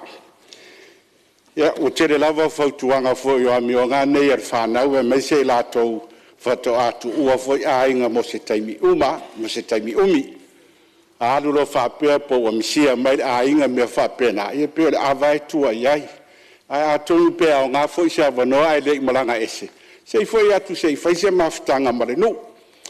Ia, ua tele lava fautuaga foi o amioga lava nei a le fanau aemaise i latou faatoa tuua foi aiga mo se taimi umi. A alu loa faapea pe ua misia mai le aiga ma mea faapena, ia pei o le ava lava e tua i ai. Ae atonu pe aoga foi se avanoa ae le i malaga ese, se i foi atu se i fai se mafutaga ma le nuu,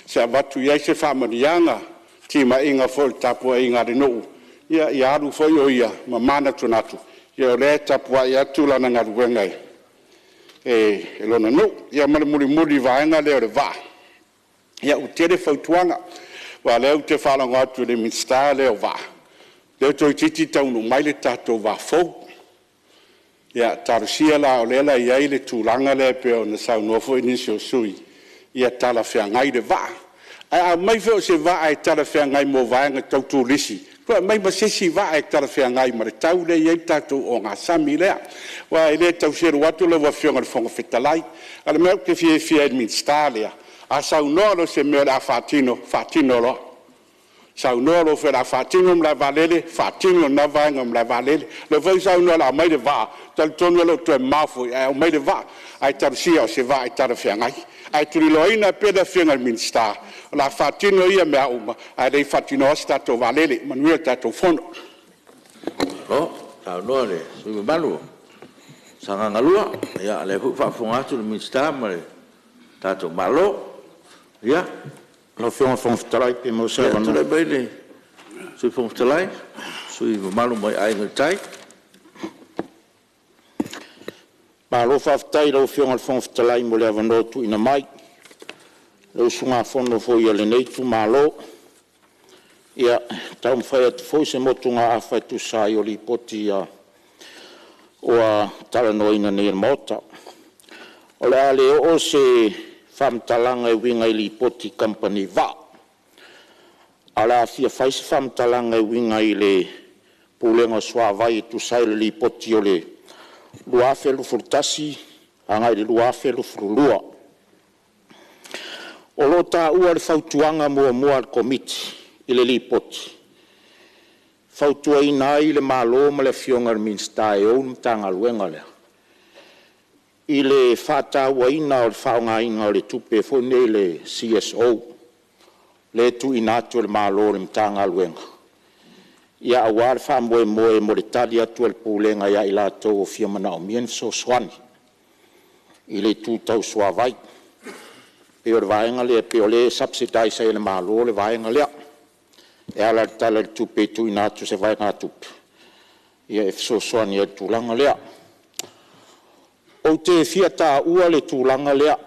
se i avatu i ai se faamanuiaga, timaiga foi o le tapuaiga a le nuu, ia alu foi o ia ma manatunatu o lea e tapuai atu lana galuega e lona nuu. Ia ma le mulimuli i le vaega lea o le vaa, ia ua tele fautuaga, aua o lea ou te faalogo atu i le Minisita lea o Vaa, lea toeitiiti taunuu mai le tatou vaa fou. Ia talosia la o lea la e i ai le tulaga lea pei ona saunoa foi nisi o sui usufono ia talafeagai le vaa. Ae a aumai foi o se vaa e talafeagai mo vaega tau turisi, toe aumai ma se isi vaa e talafeagai ma le tau lea e i ai le tatou ogasami lea. Aua e le tau selu atu lau Afioga i le Fofoga Fetalai, a o le mea ou te fiafia ai i le Minisita lea, a saunoa loa i se mea o le a faatino, faatino loa. Saunoa loa foi o le a faatino le malae vaalele, faatino lena vaega o le malae vaalele. O lea foi ua saunoa o le a aumai le vaa, ou te talitonu e le o toe mamao foi ae aumai le vaa, ae talosia o se vaa e talafeagai. Ae tuliloaina pea le Afioga i le Minisita o le a faatino ia mea uma ae le i faatinoa se tatou vaalele. Manuia le tatou Fono. Malo saunoa i le sui usufono mamalu o Sagaga 2, o lea foi ua faafofoga atu le Minisita ma le tatou Malo. Ia,
Lau Afioga i le Fofoga Fetalai pe maua se avanoa.
Tulai mai le Sui Fofoga Fetalai, le sui usufono mamalu mai Aiga i le Tai.
Malo faafetai i lau Afioga i le Fofoga Fetalai mo le avanoa ua tuuina mai i le usugafono foi a lenei itumalo e taumafai atu foi se motugaafa e tusa ai o Lipoti ua talanoaina nei e le Maota. O le a le oo se faamatalaga e uiga i Lipoti i kamupani vaa, ae o le a fia fai se faamatalaga e uiga i le Pulega o Suavai e tusa ai o le Lipoti o le 2021/2022. O lo o taua i le Fautuaga 1 a le Komiti i le Lipoti, e fautuaina ai le Malo ma le Afioga i le Minisita e ou le Matagaluega lea i le faatauaina o le faaaogaina o le tupe foi lenei le CSO lea e tuuina atu e le Malo i le Matagaluega aua le faamoemoe mo le tali atu a le Pulega ia i latou o fia manaomia ni fesoasoani i le itu tau suavai. E pei o le vaega lea pei o lea e subsidize ai e le Malo le vaega lea e ala i le Tala o le Tupe e tuuina atu o se vaegatupe e fesoasoani ai i le tulaga lea. Ou te fia taua le tulaga lea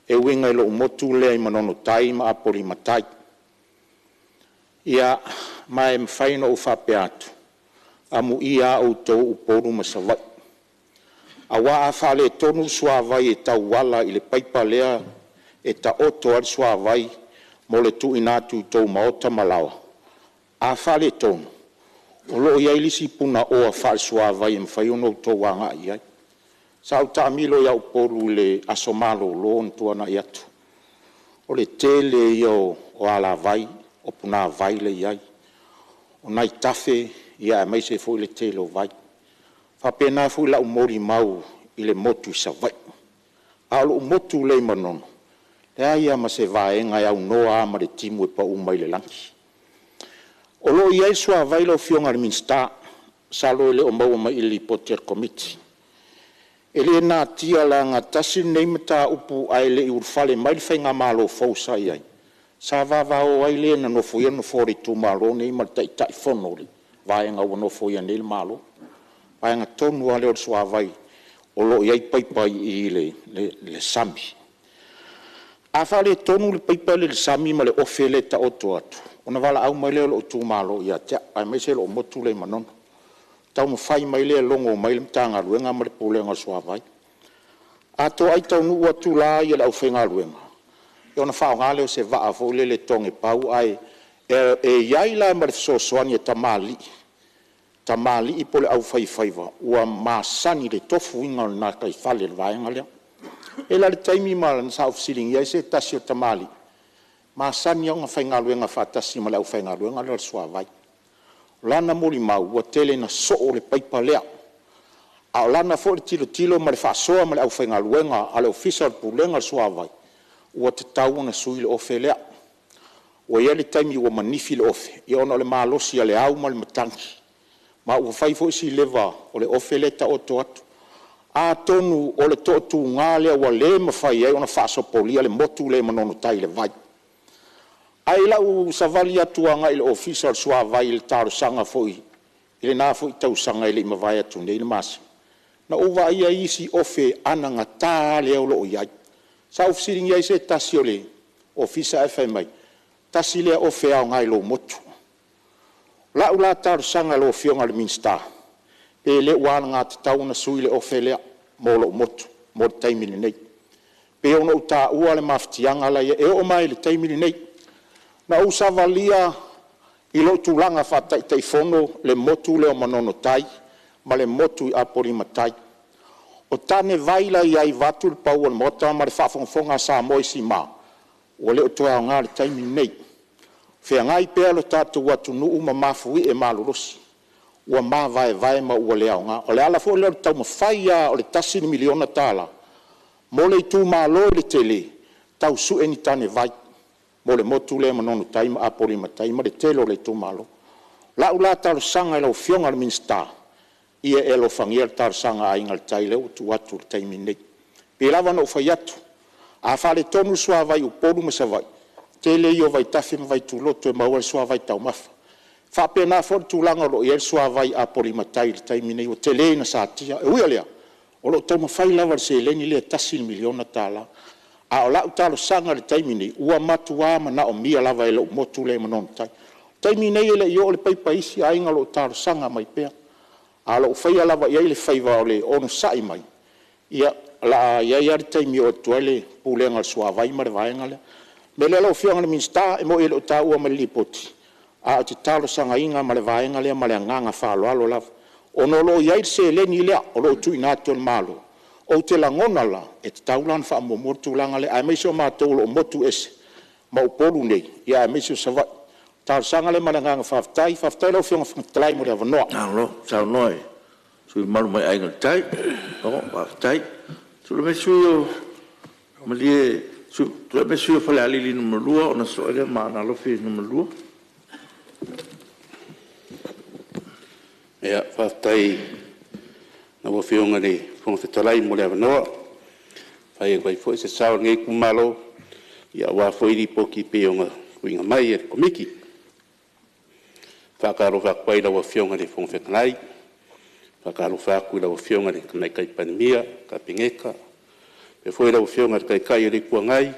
e uiga i lou motu lea i Manono-tai ma Apolima-tai. Ma e mafai ona ou faapea atu, amuia lava outou Upolu ma Savaii, aua a faaletonu le suavai e tauala i le paipa lea e taoto ai le suavai mo le tuuina atu i tou maota ma laoa, a faaletonu, o lo o i ai le isi punaoa faalesuavai e mafai ona outou agai i ai. Sa ou taamilo ia Upolu i le aso malolo na tuanai atu, o le tele ia o alavai, o punavai la e i ai, o nai tafe aemaise foi le tele o vai. E faapena foi lau molimau i le motu i Savaii. A o lou motu lea i Manono, e leai lava ma se vaega e aunoa lava ma le timu e pau mai le lagi. O lo o i ai le suavai lau Afioga i le Minisita, masalo e le o maua mai i le Lipoti a le Komiti. E le natia leaga tasi lenei mataupu ae le i ulufale mai le faigamalo fou sa i ai, sa vavao ai le na nofoia le nofoa o le itumalo lenei ma le Taitaifono o le vaega ua nofoia nei le Malo, le vaega tonu lava lea o le suavai o lo o i ai paipa i le sami. A faaletonu le paipa lea i le sami ma le ofe lea e taoto atu, Ona valaau mai lea o lou itumalo ia te au, aemaise lou motu lea i Manono. Taumafai mai lea e logo mai le Matagaluega ma le Pulega o le Suavai. A toai taunuu atu la le aufaigaluega, ona faaaoga lea o se vaa foi lele e togepau, ae i ai la ma le fesoasoani a tamalii, tamalii po o le aufaifaiva ua masani i le tofuina o le gataifale o le vaega lea. E i ai la le taimi ma sa ou fesiligia ai se tasi o tamalii, masani lava ona faigaluega faatasi ma le aufaigaluega lea o le suavai. O lana molimau, ua tele ina soo le paipa lea, a o lana foi tilotilo ma le faasoa ma le aufaigaluega a le Ofisa o le Pulega o le Suavai, ua tatau ona sui le ofe lea. Ua i ai le taimi ua manifi le ofe, ona o le malosi o le au ma le matagi, ma ua fai foi si leva o le ofe lea e taoto atu. Atonu o le toatuga lea ua le mafai ai ona faasopolia le motu lea i Manono Tai i le vai. Ae i lau savali atu agai i le Ofisa o le Suavai i le talosaga foi i lena foi tausaga e le i mavae atu nei le masina, na ou vaaia isi ofe anagata lava lea o lo o i ai. Sa ou fesiligia ai se tasi o le ofisa ae fai mai, tasi lea ofe e aoga i lou motu. O lau la talosaga i lau Afioga i le Minisita, pe le ua alagatatau ona sui le ofe lea mo lou motu mo le taimi lenei. E pei ona ou taua le mafatiaga la e i ai, e oo mai lava i le taimi lenei. Na ou savalia i lou tulaga faa-Taitaifono le motu lea o Manono Tai ma le motu i Apolima Tai. O tanevai la e i ai vaeatu le pau o le Maota ma le faafogafoga a Samoa i sima, ua le o toe aoga i le taimi lenei. Feagai pea lo tatou atunuu ma mafuie malolosi ua mavaevae ma ua le aoga. O le ala foi lea o le taumafai lava o le $1 miliona mo le itumalo i le tele, tau sue ni tanevai mo le motu lea o Manono Tai ma Apolima Tai ma le tele o le itumalo. O lau la talosaga i lau Afioga i le Minisita, ia e alofagia le talosaga a Aiga i le Tai lea ua tuu atu i le taimi lenei. E pei lava ona ou fai atu, a faaletonu le suavai i Upolu ma Savaii, tele ia o vaitafe ma vaituloto e maua ai le suavai taumafa. E faapena foi le tulaga o lo o i ai le suavai i Apolima Tai i le taimi lenei, ua tele ina satia. E ui o lea, o lo o taumafai lava i le seleni lea e $1 miliona. A o lau talosaga i le taimi lenei, ua matua manaomia lava e lou motu lea i Manono Tai. O le taimi lenei e le i oo le paipa i isi aiga o lo o talosaga mai pea, ae o lo o faia lava i ai le faiva o le onosai mai, ia, o le a i ai lava le taimi e oo atu ai le Pulega o le Suavai ma le vaega lea. O le mea lea lau Afioga i le Minisita, e moni e le o taua mai i le Lipoti, ae ou te talosagaina ma le vaega lea ma le agaga faaaloalo lava, ona o lo o i ai le seleni lea o lo o tuuina atu e le Malo. Ou te lagona la, e tatau la ona faamuamua le tulaga lea, aemaise o matou o lo o motu ese ma Upolu nei, aemaise o Savaii. O le talosaga lea ma le agaga faafetai. Faafetai lau Afioga i le Fofoga Fetalai mo le avanoa. Malo saunoa i le sui usufono mamalu mai Aiga i le Tai. Malo faafetai. Tulai mai le sui usufono mo Falealili 2 ona sosoo ai lea ma Aana Alofi 2.
Faafetai i lau Afioga i le Fofoga Fetalai mo le avanoa e fai atu ai foi se sao o lenei itumalo aua foi Lipoti e pei ona tuuina mai e le Komiti. E faatalofa atu ai i lau Afioga i le Fofoga Fetalai, faatalofa atu i lau Afioga i le Tamaitai Palemia, le Kapeneta, faapea foi lau Afioga i le Taitai o le Itu Agai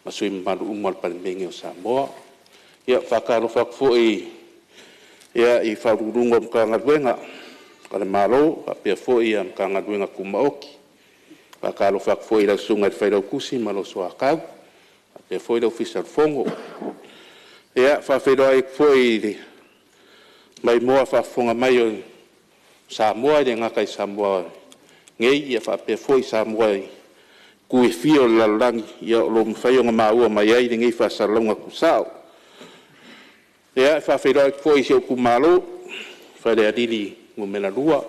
ma sui usufono mamalu uma o le Palemene o Samoa. E faatalofa atu foi i Ofisa Sili o Pulega o Matagaluega a le Malo faapea foi Matagaluega Tumaoti. E faatalofa atu foi i lau Susuga i le Failautusi ma lou Soatau, faapea foi le Ofisa o le Fono. E faafeiloai atu foi i le maimoa faafofoga mai o Samoa, e le gata i Samoa nei faapea foi Samoa i itu e fia o le lalolagi o lo o mafai ona maua mai ai lenei faasalalauga tuusao. E faafeiloai atu foi i si ou itumalo Falealili 2,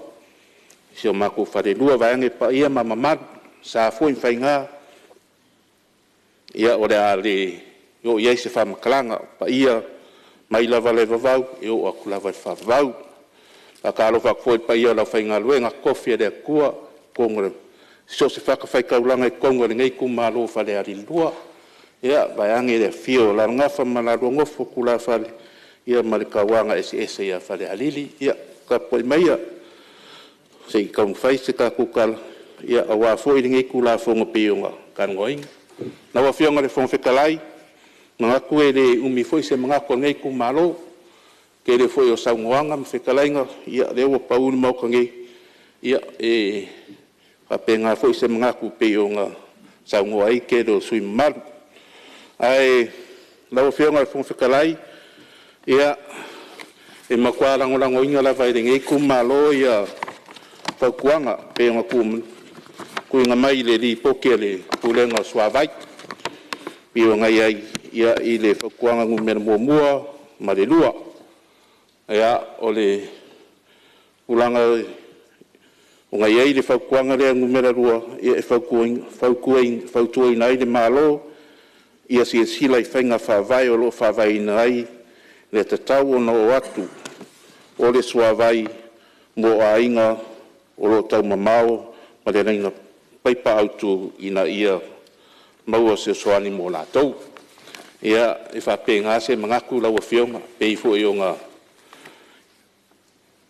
si o matou falelua vaeane paia ma mamalu, sa foi ma faiga, ia o le a le oo i ai se faamatalaga, o paia mai lava i le vavau e oo atu lava i le faavavau. E faatalofa atu foi i le paia o le aufaigaluega totofi a le Atua i so o se fatafaitaulaga i totonu o lenei itumalo o Falealili 2, vaeane le afio o Alalagafa ma la lua Nofo, tulafale ma le tauagaeseese ia Falealili. Ia tapuai maia se i taumafai se tatou tala aua foi lenei Tulafono e pei ona talanoaina. Lau Afioga i le Fofoga Fetalai, manatu e le umi foi se manatu o lenei itumalo. O le tele foi o saunoaga ma fetalaiga, ia o lea ua pau i le Maota nei. Ia e faapena foi se manatu e pei ona saunoa ai le tele o sui usufono mamalu. Ae lau Afioga i le Fofoga Fetalai, ia, e matua lagolagoina lava e lenei itumalo fautuaga e pei ona tuuina mai i le Lipoti a le Pulega o le Suavai, e pei ona i ai i le Fautuaga 1 ma le 2. O le tulaga ua i ai le Fautuaga lea 2, e fautuaina ai le Malo ia silasila i faiga faavae o lo o faavaeina ai le tatau ona oo atu o le suavai mo aiga o lo o taumamao ma le laina paipa autu, ina ia maua se fesoasoani mo latou. Ia, e faapena se manatu lau Afioga, e pei foi ona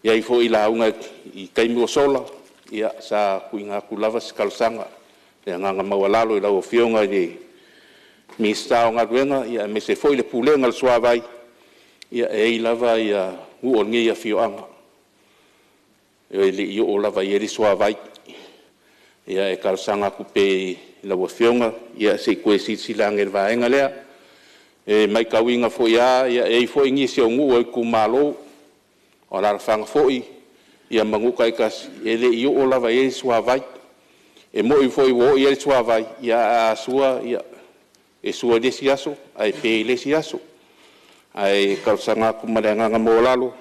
i ai foi lauga i taimi ua sola, sa tuuina atu lava se talosaga i le agaga maualalo i lau Afioga i le Minisita o Galuega, aemaise foi le Pulega o le Suavai. Ia, e i ai lava nuu o lenei afioaga e le i oo lava i ai le suavai. E talosaga atu pea i lau Afioga se i toe silasila ane i le vaega lea. E matauina foi lava e i ai foi nisi o nuu o itumalo, o alaalafaga foi ma nuu taitasi e le i oo lava i ai le suavai. E moni foi ua oo i ai le suavai, ae a sua e sua i le isi aso ae pe i le isi aso. Ae talosaga atu ma le agaga maualalo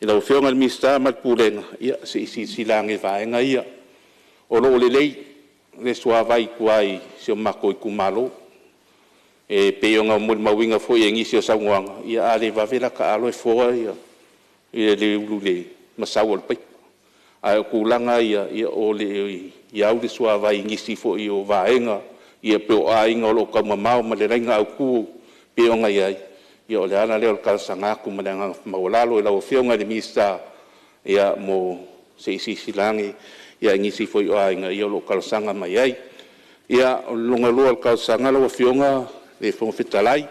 i lau Afioga i le Minisita ma le Pulega, se i silasila ane i vaega ia. O lo o lelei le suavai i tua i si o matou itumalo. E pei ona molimauina foi i nisi o saunoaga, ia a le vave la taalo e foa le ulu i le masau o le paipa. Ae o tulaga ia, o lo o i ai le suavai i nisi foi o vaega pei o aiga o lo o taumamao ma le laina autu pei ona i ai. Ia o le ala lea o le talosaga atu ma le agaga maualalo i lau Afioga i le Minisita mo se i silasila ane i nisi foi o aiga o lo o talosaga mai ai. Ia, o le lona lua o talosaga lau Afioga i le Fofoga Fetalai,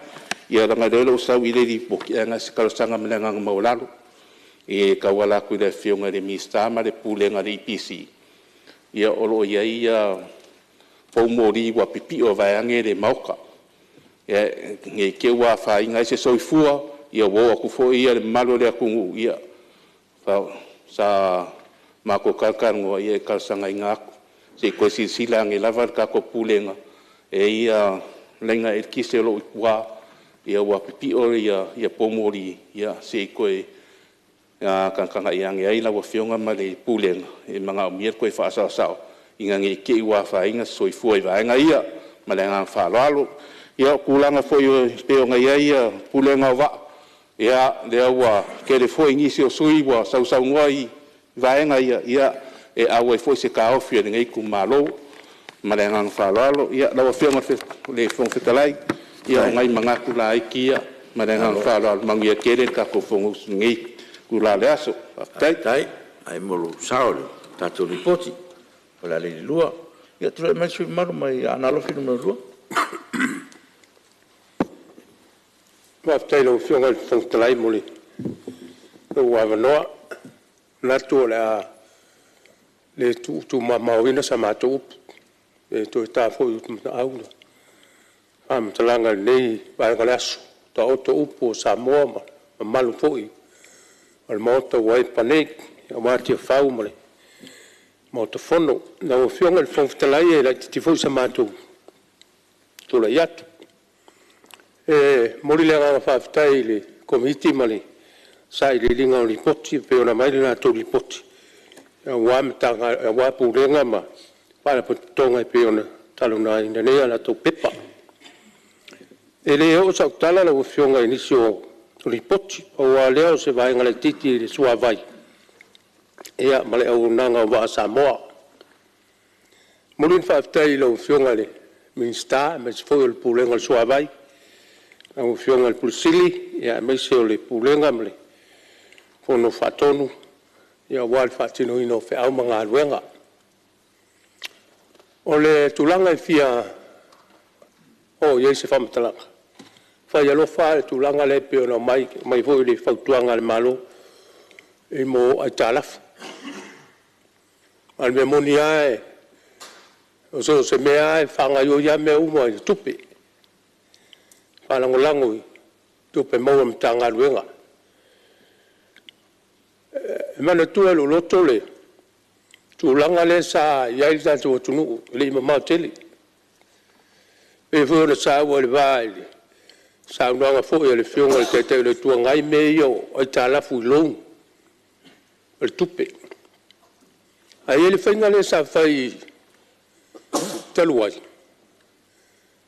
ia leaga o lea e le o sau i le Lipoti, ae na o se talosaga ma le agaga maualalo e tauala atu i le Afioga i le Minisita ma le Pulega a le EPC. Ia o lo o i ai poumoli ua pipio vaeane le Maota, ne i te i ua afaina ai se soifua, ua oo atu foi le mamalu o le atunuu. Ia, sa matou talatalanoa, ia e talosagaina atu se i toe silasila ane lava le tatou Pulega, e i ai laina eletise o lo o i tua ua pipio poumoli, ia se i toe tagatagai ane ai lau Afioga ma le Pulega, e manaomia le toe faasaosao ina ne i te i ua afaina se soifua i vaega ia. Ma le agaga faaaloalo. Ia, o tulaga foi pei ona i ai Pulega o vaa, ia lea ua tele foi nisi o sui usufono ua sausaunoa i vaega ia, ia e auai foi se taofi o lenei itumalo. Ma le agaga faaaloalo. Ia, lau Afioga i le Fofoga Fetalai, ia o nai manatu laiti ia ma le agaga faaaloalo. Manuia tele le tatou fonousu i lenei itula o le aso. Faafetai.
Faafetai mo lou sao i le tatou Lipoti o Falealili 2. Ia, tulai mai le sui usufono mamalu mai Aana Alofi 2.
Faafetai i lau Afioga i le Fofoga Fetalai mo lou avanoa. E manatu o le a le tuumamaoina sa matou upu, pe toe ta foi i utumatau le faamatalaga i lenei vaega o le aso. Ua taoto upu o Samoa ma mamalu foi o le Maota ua epa nei aua Tiafau ma le Maota Fono. Lau Afioga i le Fofoga Fetalai, e laitiiti foi sa matou tulai atu. E momoli le agaga faafetai i le Komiti ma le sailiiliga o Lipoti e pei ona aumai le latou Lipoti aua Pulega ma Faalapotopotoga e pei ona talanoaina nei a latou pepa. E le oo sau tala lau Afioga i nisi o Lipoti, pau lava o lea o se vaega laitiiti i le suavai ma le auaunaga o vaa a Samoa. E momoli le faafetai i lau Afioga i le Minisita aemaise foi o le Pulega o le Suavai, lau Afioga i le Ofisa Sili aemaise o le Pulega ma le Fono Faatonu aua le faatinoina o feau ma galuega. O le tulaga e fia oo i ai se faamatalaga, fai alofa lava i le tulaga lea pei ona aumai foi i le fautuaga a le Malo i mea o aitalafu. Aua o le mea moni lava, so o se mea lava e faagaoioi lava mea uma i tupe, e faalagolago i tupe maua a Matagaluega. E manatua e lou loto le tulaga lea sa i ai le tatou atunuu e le i mamao tele, pei foi ona saua i le va i le saunoaga foi a le Afioga i le Taitai o le Itu Agai mea ia o aitalafu i loan o le tupe. Ae i ai le faiga lea sa fai talu ai,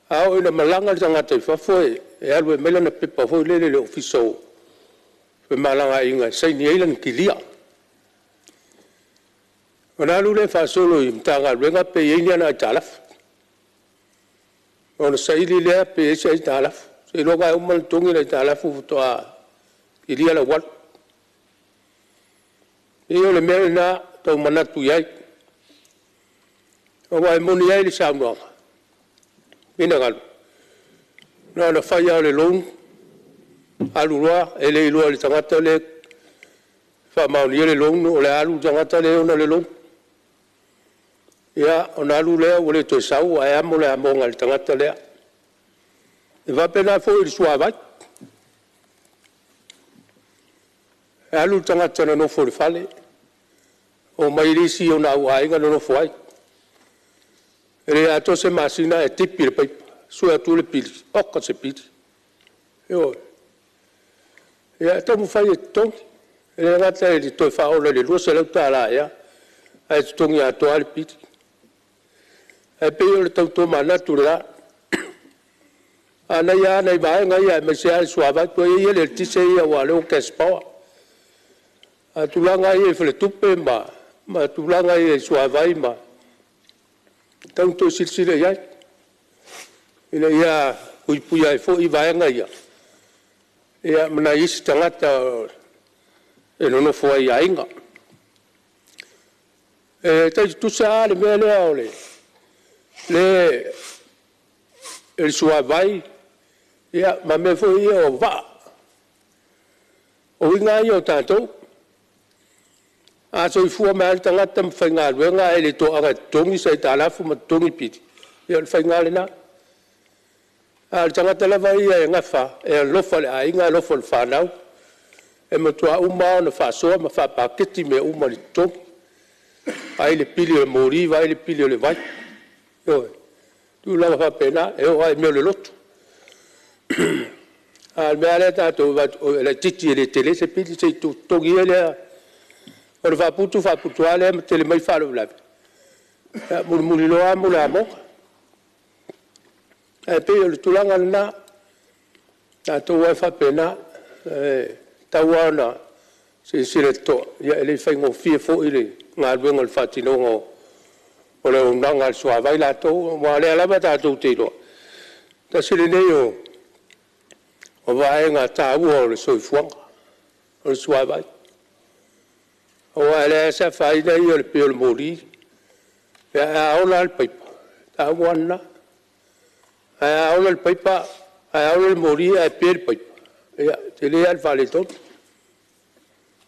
a oo ina malaga le tagata i fafo e alu e aumai lana pepa foi lele i le Ofisa o Femalagaaiga e saini ai lana kilia. Ona alu lea faasolo i Matagaluega pe i ai ni ana aitalafu, ona saili lea pe i ai se aitalafu, seiloga lava e uma ona totogi le aitalafu faatoa kilia lau alu. E pei o le mea lena e tau manatu i ai, aua e moni ai le saunoaga, finagalo, na ona fai lava o le loan alu loa e le iloa e le tagata lea e faamaonia le loan o le a alu le tagata lea e ona le loan. Ia, ona alu lea ua le toe sau ae amo le amoga i le tagata lea. E faapena foi i le suavai. E alu le tagata e nonofo i le fale, omai le isi ona auaiga nonofo ai. E le atoa se masina ae tipi le paipa, sue atu le pili, oka se pili. Ioe. Ia e taumafai e totogi, e le gata ina toe faaola i le $200 ea, ae totogi atoa lava le pili. Ae pei o le tau tomanatu lena. Manaia lava nai vaega ia aemaise lava le suavai. Tuuaia ia le eletise ia aua o lea ua cash power, a o tulaga lava ia i faletupe ma tulaga ia i suavai e tatau ona toe silasila i ai ina ia puipuia ai foi vaega ia ma nai isi tagata e nonofo ai i aiga. E tai tutusa lava le mea lea o le suavai ma mea foi ia o vaa. O uiga lava ia o tatou, a soifua mai lava le tagata ma faigaluega ae le toaga e totogi se aitalafu ma totogi pili, ia o le faiga lava lena. A o le tagata lava ia e gafa, e alofa i le aiga alofa i le fanau, e matua uma lava ona faasoa ma faapaketi mea uma i le totogi, vaai le pili o le moli, vaai le pili o le vai, ioe. O tulaga faapena, e oo lava i mea o le lotu. A o le mea lava lea a tatou e vaai atu e laitiiti e le tele se pili, se i totogi ia lea, ona faaputu faaputu lava lea ma tele mai faalavelave, ia mulimuli loa amo le amoga. Ae pei o le tulaga lena, o tatou lava e faapena, e tatau lava ona silasila totoa, e le faigofie foi le galuega o le faatinoga o le auaunaga a le suavai latou, aua o lea lava tatou te iloa, tasi lenei o vaega taua o le soifuaga, o le suavai. Aua e leai lava se afaina ia o le pe o le moli, ae a ola lava le paipa, o le tau lava lena. Ae a ola le moli ae pe le paipa, ia e tele lava le faaletonu. E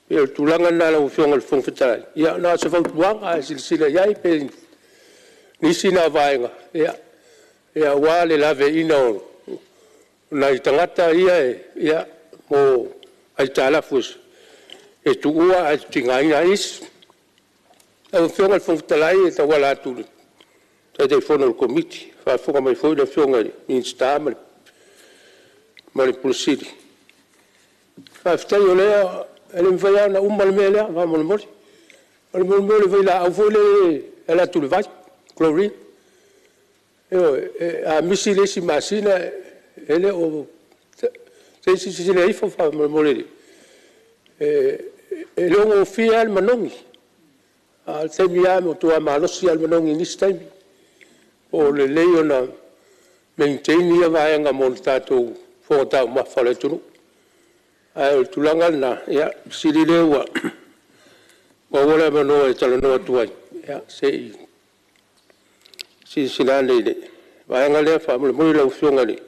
pei o le tulaga lena lau Afioga i le Fofoga Fetalai, ia na o se fautuaga, ae silasila i ai pe o nisi na o vaega aua le laveaiina o nai tagata ia mo aitalafu e tuua ae tigaina ai isi. Lau Afioga i le Fofoga Fetalai e tauala atu i le Taitaifono o le Komiti, a o faafofoga mai foi le Afioga i le Minisita ma le Ofisa Sili o Pulega, faafetai o lea… E le mafai lava ona uma le mea lea faamolemole. O le mea o le vailaau foi lea e alu atu i le vai, chlorine. Ioe. A misi le isi masina e le o… se i silasila ifo faamolemole. E le o gofie lava le manogi, a o le taimi lava e matua malosi lava le manogi i nisi taimi. Po o lelei ona maintain ia vaega mo le tatou fofoga taumafa o le atunuu. Ae o le tulaga lena, ia, o le fesili lea ua maua le avanoa e talanoa atu ai, ia se i silasila ane i le vaega lea faamolemole lau Afioga i le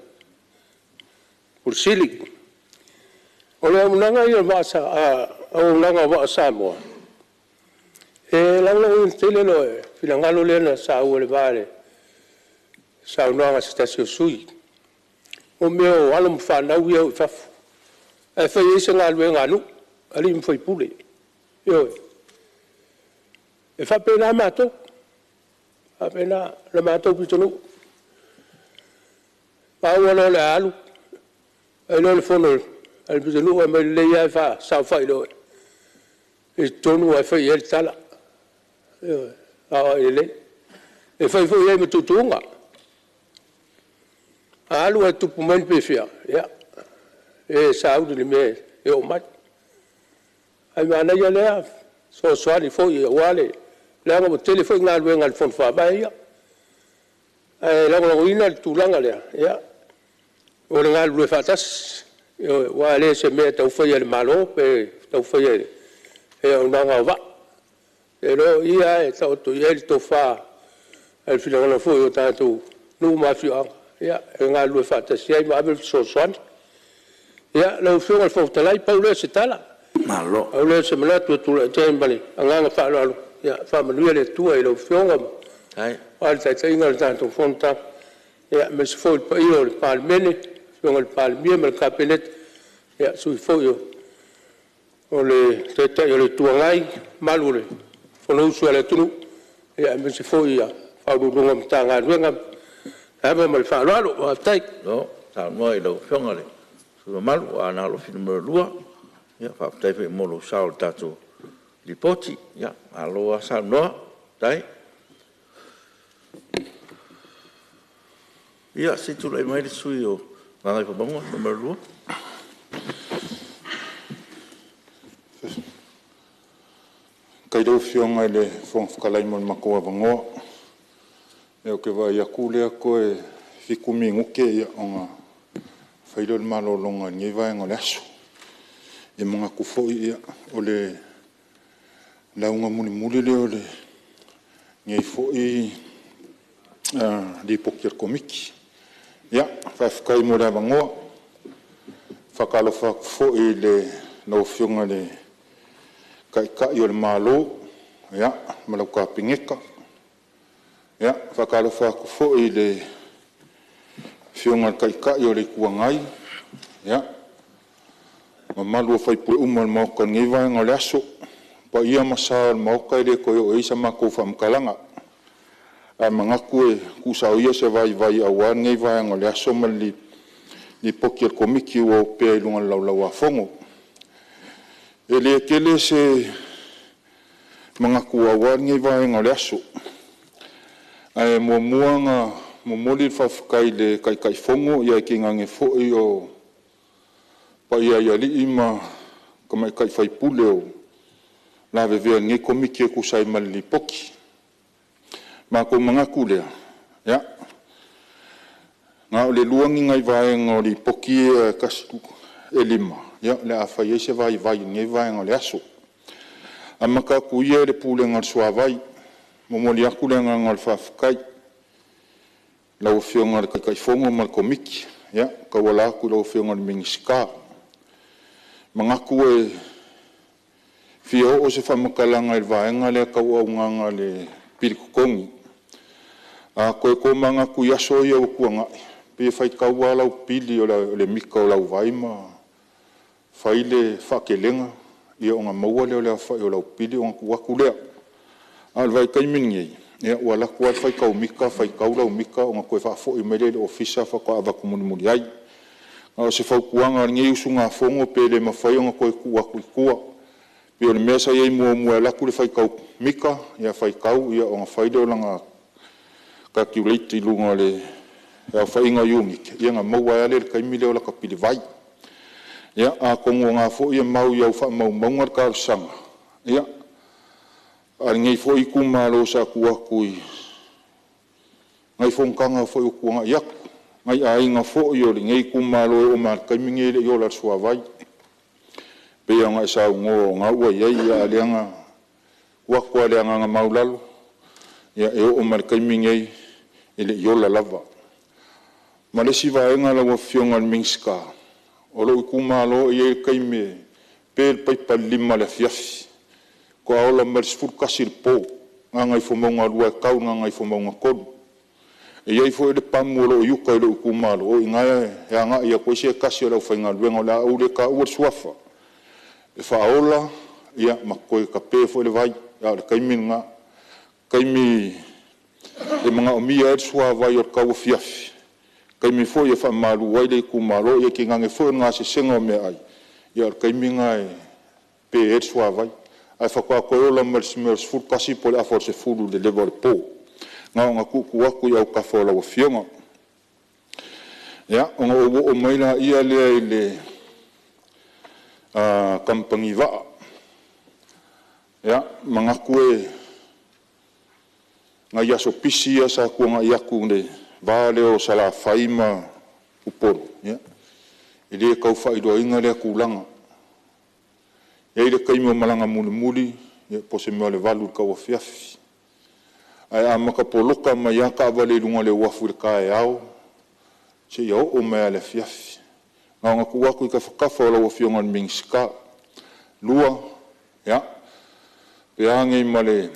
Ofisa Sili. O le auaunaga ia a Vaa o Samoa, e lagolagoina tele le finagalo lea na saua i le va o le saunoaga a se tasi o sui usufono, o mea o alo ma fanau ia e o i fafo ae fai ai se galuega a nuu, alii ma faipule, ioe. E faapena matou, e faapena la matou pitonuu. Maua loa o le a alu, fai loa le fono a le pitonuu fai mai, e lelei lava le faasaofai loa i totonu ae fai i ai le tala, ioe, saoai lelei. E fai foi i ai ma tuutuuga, a alu ae tupu mai ni pefea, ia o e sauni i le mea e oo mai. Ae manaia lea fesoasoani foi aua le… leaga ua tele foi galuega a le Fono Faavae ia. Ae lagolagoina le tulaga lea o le galulue faatasi, ioe, aua e le o se mea e tau faia e le Malo pe tau faia e le auaunaga o vaa. Ou te iloa o i lava e taoto i ai le tofa a le finagalo foi o tatou nuu ma afioaga e galulue faatasi ai ma ave le fesoasoani. Ia, lau Afioga i le Fofoga Fetalai, pau lea o se tala, pau lea o se manatu e tulai atu ai ma le agaga faaaloalo. Ia faamanuia le Atua i lau Afioga aua le taitaiga o le tatou fonotaga, aemaise foi le paia o le Palemene, le Afioga i le Palemia ma le Kapeneta, Sui foi o le Taitai o le Itu Agai, le mamalu o le Fonousu a le atunuu, aemaise foi Ofisa Sili o Pulega o Matagaluega. Le ava ma le faaaloalo. Faafetai.
Malo saunoa i lau Afioga i le sui usufono mamalu mo Aana Alofi 2. Faafetai foi mo lou sao i le tatou Lipoti. Malo lava saunoa. Faafetai. Ia, se i tulai mai le sui usufono mo Gagaifomauga 2.
Faafetai i lau Afioga i le Fofoga Fetalai mo le matou avanoa. Ia ou te vaai atu o lea toe 7 minute ona fai lea o le malologa i lenei vaega o le aso. E manatu foi o le lauga mulimuli lea o lenei foi Lipoti a le Komiti. Ia, faafetai mo le avanoa. E faatalofa atu foi i lau Afioga i le Taitai o le Malo ma lau Kapeneta. E faatalofa atu foi i le Afioga i le Taitai o le Itu Agai, le mamalu o sui usufono uma o le Maota i lenei vaega o le aso. O paia ma sa o le Maota e le toe oo i ai sa matou faamatalaga, ae manatu e tuusao ia se vaivai aua lenei vaega o le aso ma le Lipoti a le Komiti ua opea i luga o le Laulau a Fono. E le tele se manatu aua lenei vaega o le aso, ae muamua ona momoli le faafetai i le Taitaifono ae tainane foi o paia i alii ma tamaitai sui usufono o lavevea i lenei Komiti e tusa ai ma le Lipoti. Ona matou manatu lea, ia, na o le lua ni nai vaega o Lipoti ia e 5 o le a fai ai se vaivai o lenei vaega o le aso. Amata atu ia i le Pulega o le Suavai. E momoli atu le agaga o le faafetai i lau Afioga i le Taitaifono ma le Komiti, e tauala atu i lau Afioga i le Minisita. E manatu e fia oo se faamatalaga i le vaega lea tau auaunaga i le pili totogi. A toe tomanatu i aso ia ua tuanai, pei e faitau lava lau pili o le mita o lau vai ma fai le faatelega ona maua lea o le aofai o lau pili ona tuu atu lea. A o le vaitaimi lenei, ua alu atu lava le faitau mita faitau lau mita ona toe faafoi mai lea i le ofisa faatoa avatu mulimuli ai. A o se fautuaga a lenei usugafono pe le mafai ona toe tuu atu i tua, pei o le mea sa i ai muamua e alu atu le faitau mita, faitau ona fai lea o lana calculate i luga o le aofaiga o iunite, ia ona maua ai lava lea i le taimi lea o lata pili vai. Ia, atonu o lena foi e mau i au faamaumauga le talosaga a lenei foi itumalo sa tuu atu i nai fonotaga foi ua tuanai atu, nai aiga foi o lenei itumalo e oo mai lava i le taimi lenei e le i ola i le suavai. E pei ona e saunoa o lena ua i ai, a o lea na tuu atu lava i le agaga maualalo, e oo mai lava i le taimi lenei, e le i ola lava. Ma le isi vaega lau Afioga i le Minisita, O lou itumalo e i ai le taimi e pe le paipa i le 5 i le afiafi, faatoa ola mai i le 11 i le po Gagaifomauga 2 e tau i le Gagaifomauga 3. E i ai foi le pamu o lo o i uta i lou itumalo, o i ina e agai atu ai se tasi o le aufaigaluega, o le a ou le taua le suafa, e faaola ma toe tape foi le vai, a o le taimi lena. O le taimi e manaomia ai le suavai o le tauafiafi, o le taimi foi e faamalu ai le itumalo, ia tainane foi o le gasesega o meaai, ia o le taimi lena e pe ai le suavai, ae faatoa toe ola mai i le mea o le 11 po o le afa o le 10 i le leva o le po. Na ona tuutuu atu i autafa o lau Afioga. Ia, ona ou oo mai lea i le kamupani vaa. Ia, e manatu o nai aso pisi ia sa tuanai atu i le va lea o Salafai ma Upolu, ia, e le tau faailoaina lea tulaga. E i ai le taimi o malaga mulimuli po o se mea o le 8 i le tauafiafi, ae amata poloka mai lava taavale i luga o le uafu i le taeao seia oo mai lava i le afiafi. Na ona tuu atu i tafatafa o lau Afioga i le Minisita. Lua, ia, pe a nei ma le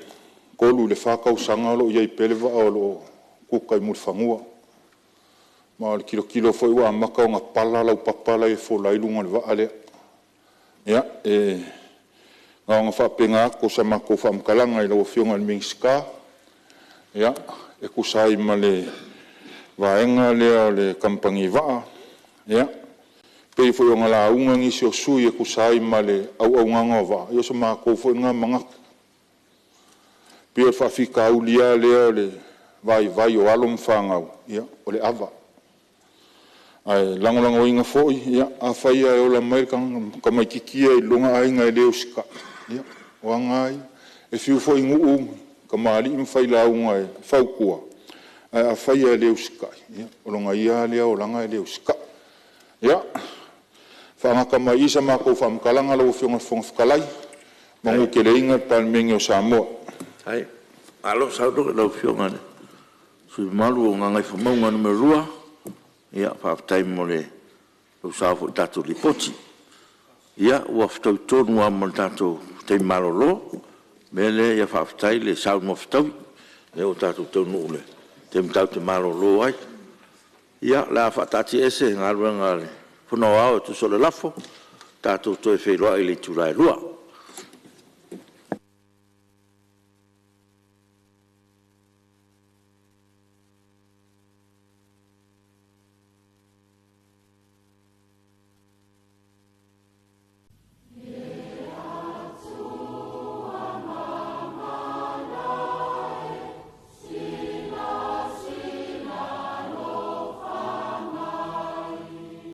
3 i le 4 tausaga o lo o i ai pea le vaa o lo o kuka i Mulifanua. Ma o le tilotilo foi ua amata ona pala laupapa la e fola ai luga o le vaa lea. Ia, e na ona faapena atu o se matou faamatalaga i lau Afioga i le Minisita e tusa ai ma le vaega lea o le kamupani vaa. Ia, e pei foi ona lauga nisi o sui usufono e tusa ai ma le auaunaga o vaa, ia o so matou foi lena manatu. E pei o le faafitauli lava lea o le vaivai o alo ma fanau, o le ava. Ae lagolagoina foi, afai lava e ola mai le tamaitiiti ia i lona aiga e le usitai, ia o aga lava ia. E fiu foi nuu, tamalii ma failauga e fautua, ae afai lava e le usitai, ia o lona ia lava lea olaga e le usitai. Ia, faagata mai i i sa matou faamatalaga lau Afioga i le Fofoga Fetalai, manuteleina le Palemene o Samoa.
Malo saunoa i lau Afioga i le sui usufono mamalu mo Gagaifomauga 2. Faafetai mo lou sao foi i le tatou Lipoti. Ia, ua fetaui tonu lava ma le tatou taimi malolo. O le mea lea, ia faafetai le saunoa fetaui, o lea ua tatou taunuu i le taimi tatou te malolo ai. Ia, o le a faataatiaese Galuega a le Fono Aoao e tusa o le lafo, tatou toe feiloai i le itula e